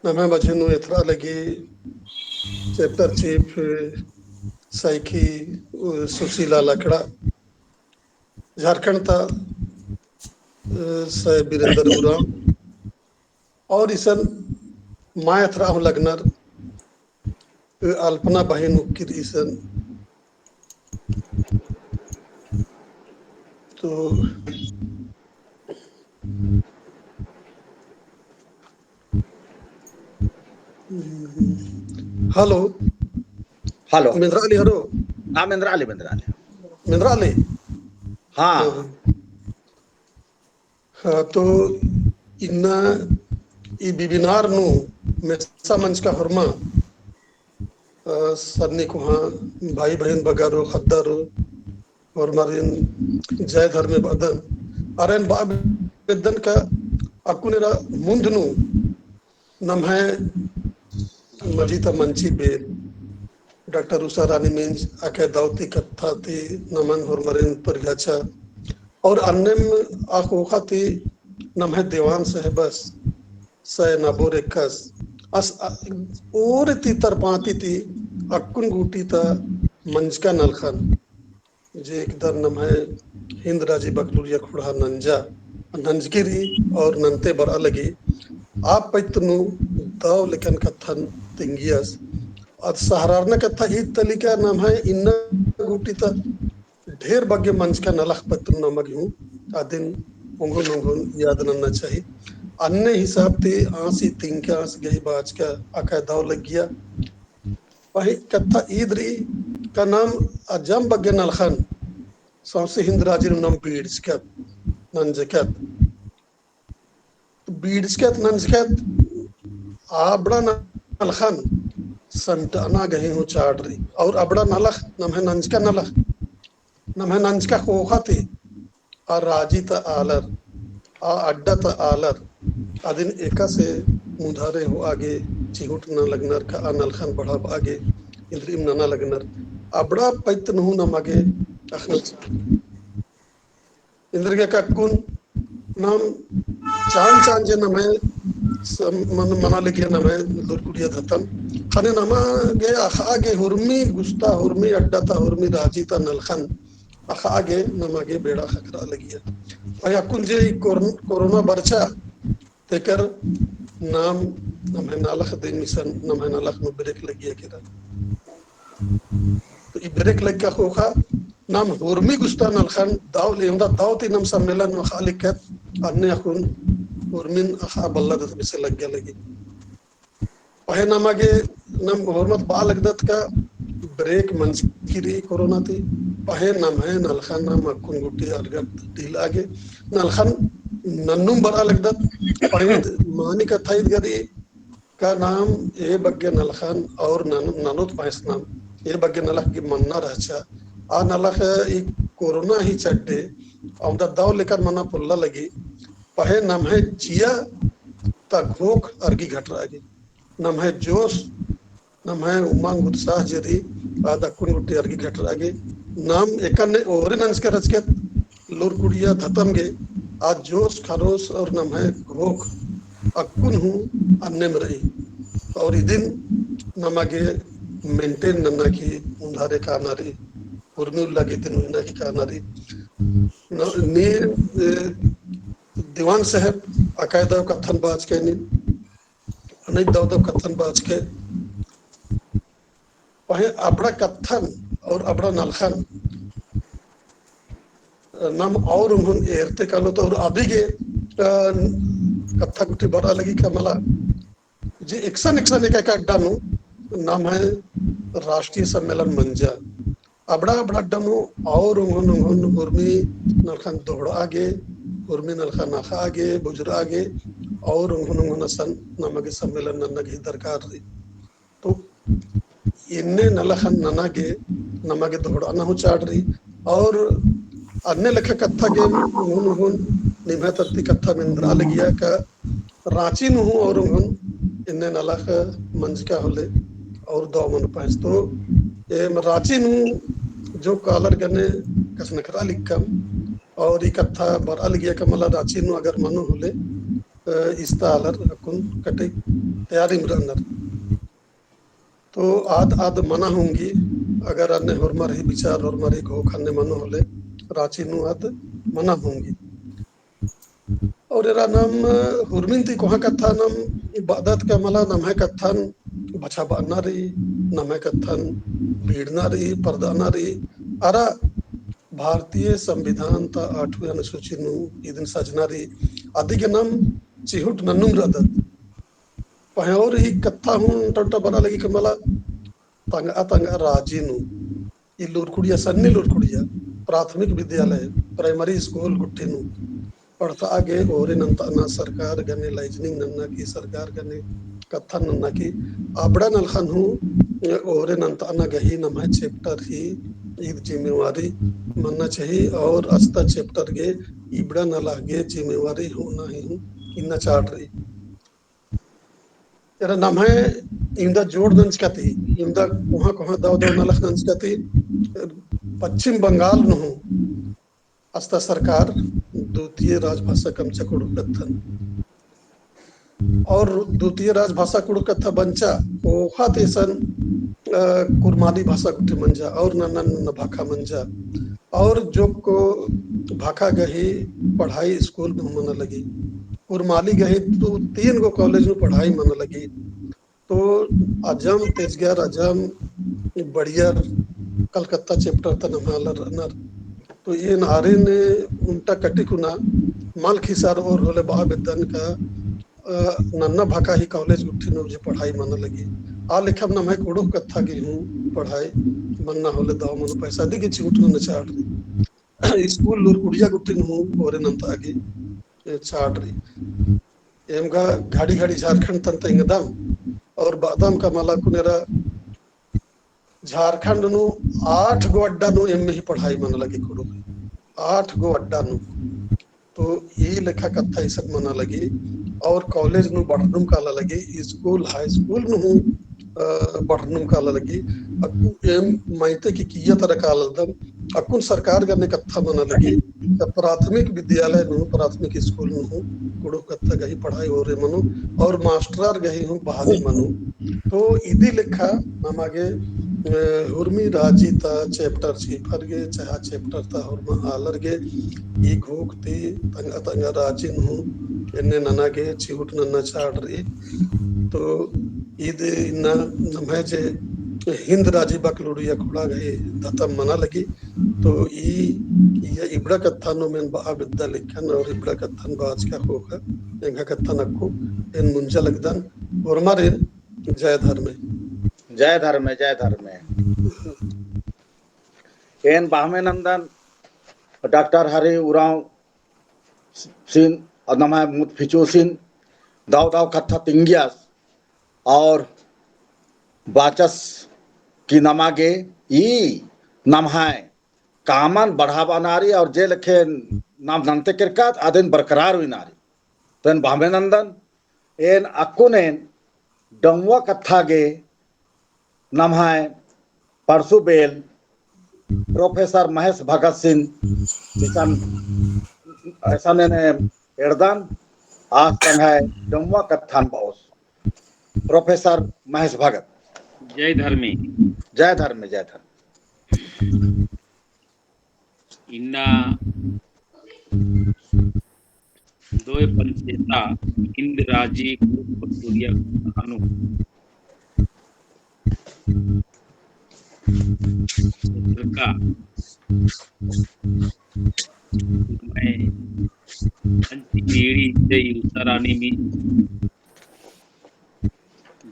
नम्है मझी नू एथरा लगी chapter chief, अ, सैखी, अ, सुशीला लकड़ा, झारखंड ता, अ, सय बीरेंद्र उराँव, और इसन मया एथरा हूँ लगनर, अ, अल्पना बहिन उक्किर इसन। तो, hello। Hello। मेंदरा आली हरो? हाँ, मेंदरा आली, मेंदरा आली। मेंदरा आली? हाँ। हाँ। हाँ, तो इन्ना ई webinar नू मेसा मंजका होरमा, अ, सन्नी कोहाँ, भाई बहिन बगरो, ख़द्दरो, होरमारिन जय धर्मे बअदन। अरा एन बआ बेद्दन का अक्कुन एरा मुन्ध नू नम्है मझी ता मंची बेल डॉक्टर उषा रानी मिंज अकय दव ती कत्था ती नमन होरमारिन परिगछा। और अन्नेम आ ख़ोख़ा ती नम्है देवान साहेबस सय नबोर एक्कस अस, अ, ओरे ती तरपाती ती अक्कुन गूटी ता मंजका नलखन जे एकदर नम्है हिन्द राजी बकलुरिया ख़ोंड़हा नंजा, नंजकी रई और नन्ते बरआ लगी। आ पत्त नू दव लेकन कत्थन तिंगियस। अद सहरारना कत्था ईद तली का नम्है इन्ना गूटी ता ढेर बग्गे मंजका नलख पत्त नू नमा गे हूँ अदिन ओंगोन ओंगोन याद नन्ना चाही। अन्ने हिसाब ती आस ई तिंगका आस गही बाचका अकय दव लग्गिया। पहें कत्था ईद रई का नाम अजम बग्गे नलखन सौंसे हिन्द राजी नू नाम बीड़चकत, नंजकत। बीड़चकत, नंजकत, अबड़ा नलखन संटना गही हूँ चाड़ रई। और अबड़ा नलख, नम्है नंजका नलख, नम्है नंजका ख़ोख़ा ती, आ राजी ता आलर, आ अड्डा ता आलर, अदिन एकासे मुन्धारे होआ गे चिहुट नना लगनर का आ नलखन बढ़ाबआ गे इन्द्रिइम नना लगनर। अबड़ा पत्त नू हूँ नमा गे अख़ना चाड़। इन्द्रिइम गे अक्कुन नाम चान चान जे नम्है सम-, मन-, मना लगिया नम्है लूरकुड़िया धतम। ख़ने नमा गे अख़आ गे हुरमी गुस्ता, हुरमी अड्डा ता, हुरमी राजी ता नलखन अख़आ गे नमा गे बेड़ा ख़क्खरआ लगिया। पहें अक्कुन जे ई कोर-, कोरोना बरचा, तेकर नाम नम्है नलख दिम इसन नम्है नलख नू ब्रेक लग्गिया केरा। तो ई ब्रेक लग्गा ख़ोख़ा नाम हुरमी गुस्ता नलखन दव ले, ओन्दा दव ती नाम सम्मेलन नू अख़आ लिक्कत, अन्ने अक्कुन हुरमिन अख़आ बल्ला दत बेसे लग्गा लगी। पहें नमा गे नाम होरमत बआ लगदत का ब्रेक मंजकी रई कोरोना ती, पहें नम्है नलखन नाम अक्कुन गूटी अरगत ढीलआ गे, नलखन नन्नुम बरआ लगदत, पहें मानी कत्था ईद गा रई का नाम ए बग्गे नलखन और नन-, ननोत पहेंस नाम ए बग्गे नलख गे मन्ना रहचा। आ नलख ई कोरोना ही चड्डे, ओन्दा दव लेकर मना पोल्ला लगी, पहें नम्है जिया ता घोख अरगी घटरआ गे। नम्है जोश, नम्है उमंग उत्साह जे रई, आद अक्कुन गूटी अरगी घटरआ गे। नाम एकन्ने ओरे नंजका रहचकत, लूरकुड़िया धतम गे, आ जोश खरोश और नम्है घोख अक्कुन हूँ अन्नेम रई। और इदिन नमा गे maintain नन्ना की मुन्धारे काना रई, उर्मी उल्ला गे इदिन उइना की काना रई। न-, नीन, ए, दीवान साहेब, अकय दव कत्थन बाचकय नीन, अनेक दव दव कत्थन बाचकय। पहें अबड़ा कत्थन और अबड़ा नलखन नाम और उन्होंने एरते कालोत और अभी गे, अ, कत्था गुट्ठी बरआ लगी का मला जे एकसन एकसन एका एका अड्डा नू नम्है राष्ट्रीय सम्मेलन मंजा। अबड़ा अबड़ा अड्डा नू और उन्होंने, उन्होंने उर्मी नलखन दोहड़आ गे, उर्मी नलखन अख़आ गे, बुझुरआ गे, और उंगुन उंगुन असन नमा गे सम्मेलन नन्ना गे दरकार रई। तो इन्ने नलखन नना गे नमा गे दोहड़ाना हूँ चाड़ रई। और अन्ने लेखा कत्था गे उंगुन उंगुन निम्है तरती कत्था मेंदरा लगिया का राँची नू हूँ और उंगुन इन्ने नलख मंजका होले और दव मनो पाएस। तो एम राँची नू जो कालर गने कछनखरआ लिक्कम और ई कत्था बरआ लगिया का मला राँची नू अगर मनो होले, अ, इस्ता आलर अक्कुन कटे तैयारी में रअनर। तो आद, आद मना होंगी, अगर अन्ने होरमर ही विचार, होरमर ही घोख अन्ने मनो होले, राँची नू आद मना होंगी। और एरा नाम हुरमिन ती कोहाँ कत्था नाम बअदत का मला नम्है कत्थन बछाबअना रई, नम्है कत्थन बीड़ना रई, परदअना रई, अरा भारतीय संविधान ता आठवीं अनुसूची नू इदिन सजना रई, अदिगे नाम चिहुट नन्नुम रअदत। पहें और ही कत्था हूँ टोंटा बरआ लगी का मला तंगआ तंगआ राजी नू ई लूरकुड़िया, सन्नी लूरकुड़िया, प्राथमिक विद्यालय, primary school गुट्ठी नू पढ़तआ गे ओरे नन्तअना सरकार गने listening नन्ना की, सरकार गने कत्थन नन्ना की, अबड़ा नलखन हूँ ओरे नन्तअना गही नम्है chapter ही ईद जिम्मेवारी मन्ना चाही और अस्ता chapter गे इबड़ा नलख गे जिम्मेवारी हूँ ना ही हूँ इन्ना चाड़ रई। एरा नम्है इवंदा जोड़ नंजका ती, इवंदा कोहाँ कोहाँ दव दव नलख नंजका ती, पश्चिम बंगाल नू हूँ अस्ता सरकार द्वितीय राजभाषा कमचा कुँड़ुख़ कत्थन। और द्वितीय राजभाषा कुँड़ुख़ कत्था बंचा, ओखा ती असन, अ, कुरमाली भाषा गुट्ठी मंजा और नन्ना नन्ना भाखा मंजा। और जोक्क भाखा गही पढ़ाई school नू मना लगी, कुरमाली गही तो तीन गो college नू पढ़ाई मना लगी। तो अजम तेजगर, अजम बड़ियर, कलकत्ता chapter ता नम्है आलर रअनर। तो एन आरिन उन्टा कटिकुना मल खिसर और होले बआ बेद्दन का, अ, नन्ना भाखा ही college गुट्ठी नू जे पढ़ाई मना लगी। आ लेखम नम्है कुँड़ुख़ कत्था गे हूँ पढ़ाई मन्ना होले दव मनो पाएस, अदिगे चिहुट नन्ना चाड़ रई। School लूरकुड़िया गुट्ठी नू हूँ ओरे नन्तआ गे चाड़ रई। एम गा घड़ी घड़ी झारखंड तन तेंगदम और बअदम का मला कुनेरा झारखंड नू आठ गो अड्डा नू एम ही पढ़ाई मना लगी कुँड़ुख़, आठ गो अड्डा नू। तो ई लेखा कत्था इसन मना लगी और college नू बढ़नुम काला लगी, school, high school नू हूँ, अ, बढ़नुम काला लगी। अक्कु एम माइते की किइय्या तरा कालदम, अक्कुन सरकार गने कत्था मना लगी, त प्राथमिक विद्यालय नू, प्राथमिक school नू हूँ कुँड़ुख़ कत्था गही पढ़ाई ओरे मनो और मास्टरर गही हूँ बहाली मनो। तो इदी लेखा नमा गे, अ, हुरमी राजी ता chapter छिपरगे, चाहे chapter ता होरमा आलरगे, ई घोख ती तंगआ तंगआ राजी नू हूँ एन्ने नना गे चिहुट नन्ना चाड़ रई। तो ईद इन्ना नम्है जे हिन्द राजी बकलुड़िया खुड़ा गही दतम मना लगी। तो ई, ई इबड़ा कत्था नू एन बआ बेद्दा लिक्कन और इबड़ा कत्थन बाचका ख़ोख़ा एंगा कत्थन अक्कु एन मुंजा लगदन। होरमारिन जय धर्मे। जय धर्मे, जय धर्मे। एन बहमे नन्दन डॉक्टर हरि उराँव सिन, नम्है मुत फिचू सिन, दव दव कत्था तिंगियस और बाचस कि नमा गे ई नम्है कामन बढ़ाबअना रई और जे लेखे नाम नन्ते केरकत अदिन बरकरार उइना रई। तो एन बहमे नन्दन, एन अक्कुन एन डौवा कत्था गे नम्है परसु बेल प्रोफेसर महेश भगत सिन इसन, इसन एन एड़दन, आस तंग्है डौवा कत्थन बओस। प्रोफेसर महेश भगत। जय धर्मे। जय धर्मे, जय धर्मे। इन्ना दोय पंचेता हिन्द राजी कुँड़ुख़ बकलुड़िया खुड़ानु सरका मैं अंति मेरी जय उतारानी में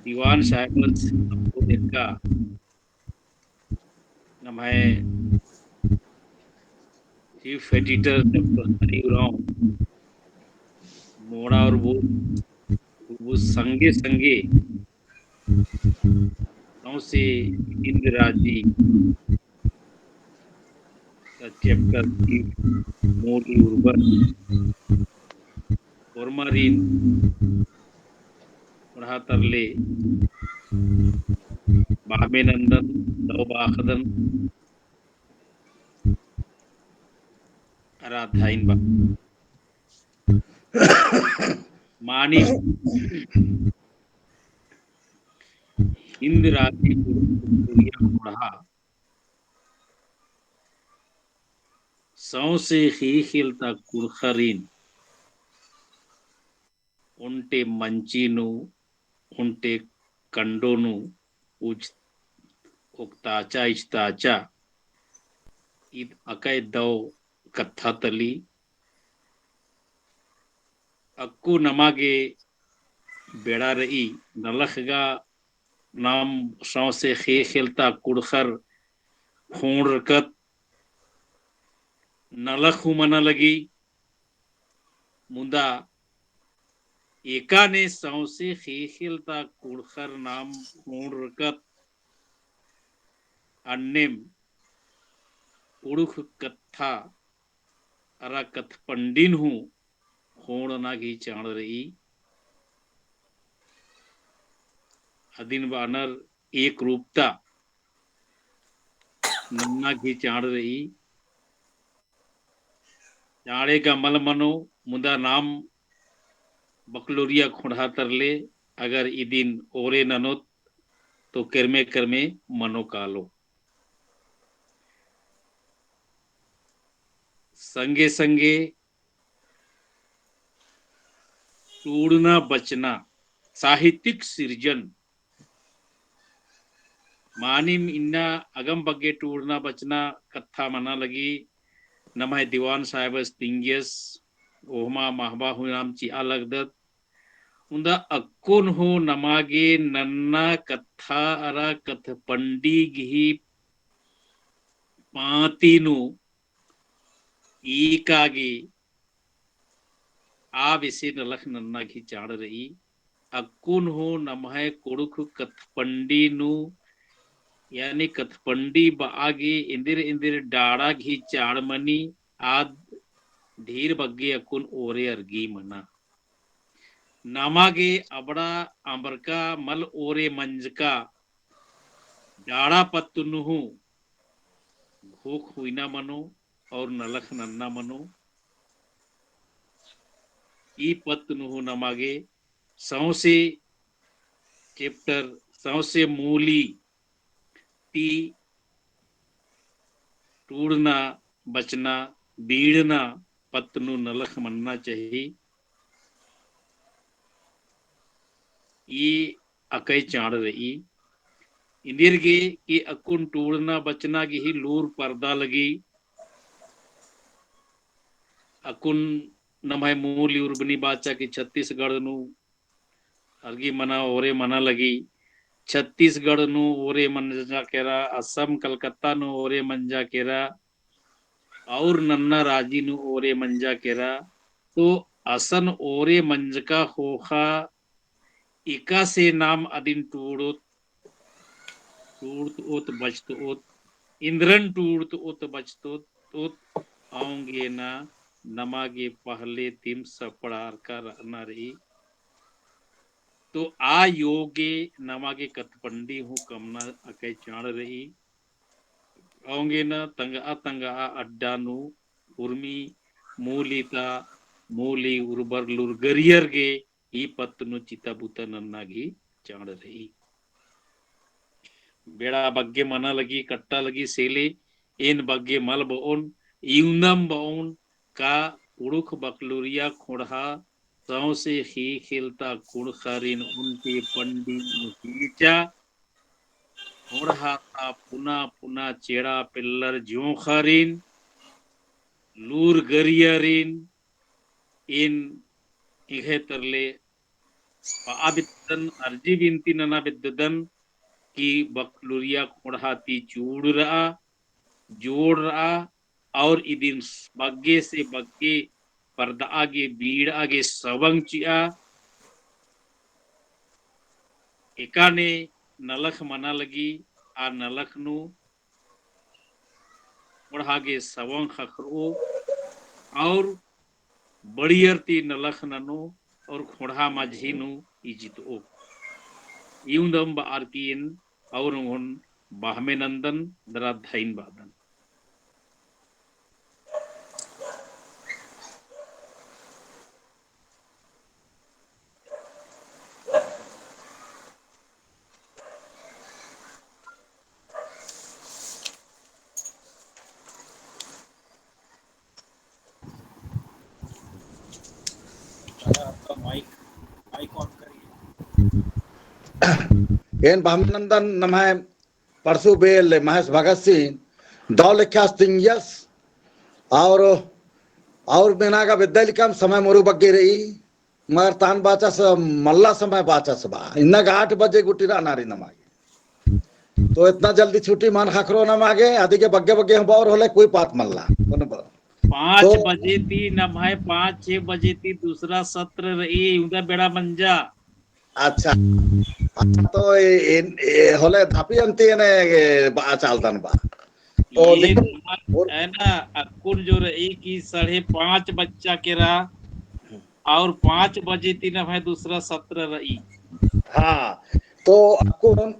दीवान साहब अक्कु एका नम्है chief editor डॉक्टर हरि उराँव मोड़ा और वो, वो संगे संगे सौंसे हिंद राजी का chapter की मोली उर्बर ओरमारिन पढ़ा तरले बामे नंदन दव बाखदन अरा धाइन बा। मानिम हिंद राजी कुड़ुख कुड़िया पढ़ा सौंसे ख़ेख़ेल ता कुँड़ुख़रिन ओन्टे मंची नू, ओन्टे कंडो नू उज ओक्ताचा इजताचा। ईद अकय दव कत्था तली। अक्कु नमा गे बेड़ा रई, नलख गा नाम सौंसे ख़ेख़ेल ता कुँड़ुख़र ख़ोंड़रकत, नलख हूँ मना लगी। मुदा एका ने सौंसे ख़ेख़ेल ता कुँड़ुख़र नाम ख़ोंड़रकत अन्नेम कुँड़ुख़ कत्था अरा कत्थपंडिन हूँ ख़ोंड़ना गही चाड़ रई। अदिन बअनर एक रूपता नन्ना गही चाड़ रई। चाड़े गा मल मनो, मुदा नाम बकलोरिया ख़ोंड़हा तरले, अगर इदिन ओरे ननोत, तो केरमे केरमे मनो कालो। संगे संगे टूड़ना बचना, साहित्यिक सिरजन, मानिम इन्ना अगम बग्गे टूड़ना बचना कत्था मना लगी। नम्है दीवान साहेबस तिंगियस, ओहमा महबा हूँ नाम चिआ लगदत। उन्दा अक्कुन हूँ नमा गे नन्ना कत्था अरा कत्थपंडी गही पाँती नू एका गे आ बेसे नलख नन्ना गही चाड़ रई। अक्कुन हूँ नम्है कुँड़ुख़ कत्थपंडी नू, यानी कत्थपंडी बआ गे एन्देर एन्देर डाड़ा गही चाड़ मनी, आद ढेर बग्गे अक्कुन ओरे अरगी मना। नमा गे अबड़ा अम्बरका मल ओरे मंजका डाड़ा पत्त नू हूँ घोख हुइना मनो और नलख नन्ना मनो। ई पत्त नू हूँ नमा गे सौंसे chapter, सौंसे मूली ती टूड़ना बचना बीड़ना पत्त नू नलख मन्ना चाही। ई अकय चाड़ रई। एन्देर गे कि अक्कुन टूड़ना बचना गही लूर परदा लगी। अक्कुन नम्है मूल उर्बनी बाचा कि छत्तीसगढ़ नू अरगी मना ओरे मना लगी। छत्तीसगढ़ नू ओरे मंजा केरा, असम कलकत्ता नू ओरे मंजा केरा, और नन्ना राजी नू ओरे मंजा केरा। तो असन ओरे मंजका ख़ोख़ा एकासे नाम अदिन टूड़ोत, टूड़तओत बचतओत, एन्देरन टूड़तओत बचतओत, औंगे ना नमा गे पहले तिम सपड़ारका रअना रई। तो आ योगे नमा गे कत्थपंडी हूँ कमना अकय चाड़ रई। औंगे ना तंगआ तंगआ अड्डा नू उर्मी मूली ता मूली उर्बर लूरगरियर गे ई पत्त नू चिता बुता नन्ना गही चाड़ रई। बेड़ा बग्गे मना लगी, कट्टा लगी, सेले एन बग्गे मल बओन, इवंदम बओन का कुँड़ुख़ बकलोरिया ख़ोंड़हा सौंसे ख़ेख़ेल ता कुँड़ुख़रिन ओन्टे पंडी नू कीचा ख़ोंड़हा ता पुना पुना चेड़ा पेल्लर जोंख़ारिन लूरगरियरिन एन एंग्है तरले बआ बेद्ददन, अर्जी बिनती नना बेद्ददन कि बकलोरिया ख़ोंड़हा ती चूड़ रआ, जोड़ रआ, और इदिन बग्गे से बग्गे परदआ गे बीड़आ गे सवंग चिआ, एकाने नलख मना लगी, आ नलख नू खोंड़हा गे सवंग ख़क्खरओ और बड़ियर ती नलख ननो और खोंड़हा मझी नू इजितओ। इवंदम बअर की एन और ओन बहमे नंदन दरा धइन बअदन। एन बहमे नंदन नम्है परसू बेल महेश भगत सिंह दव लेखास तिंगियस और, और मेना गा बेद्दा लिकम समय मुरु बग्गे रई, मगर तान बाचस मल्ला समय बाचस बा। इन्ना गा आठ बजे गूटी रअना रई नमा गे। तो इतना जल्दी छुट्टी मल ख़क्खरओ नमा गे, अदिगे बग्गे बग्गे हूँ बओर होले कोई बात मल्ला। पाँच तो बजे ती नम्है पाँच छः बजे ती दूसरा सत्र रई, उदा बेड़ा मंजा। अच्छा, अच्छा, तो ए, ए, ए, होले धापी अन्ती एने, ए, बआ चालदन बा। तो ये लेकिन बात है ना, अक्कुन जो रई कि साढ़े पाँच बज्जा केरा और पाँच बजे ती नम्है दूसरा सत्र रई। हाँ, तो अक्कुन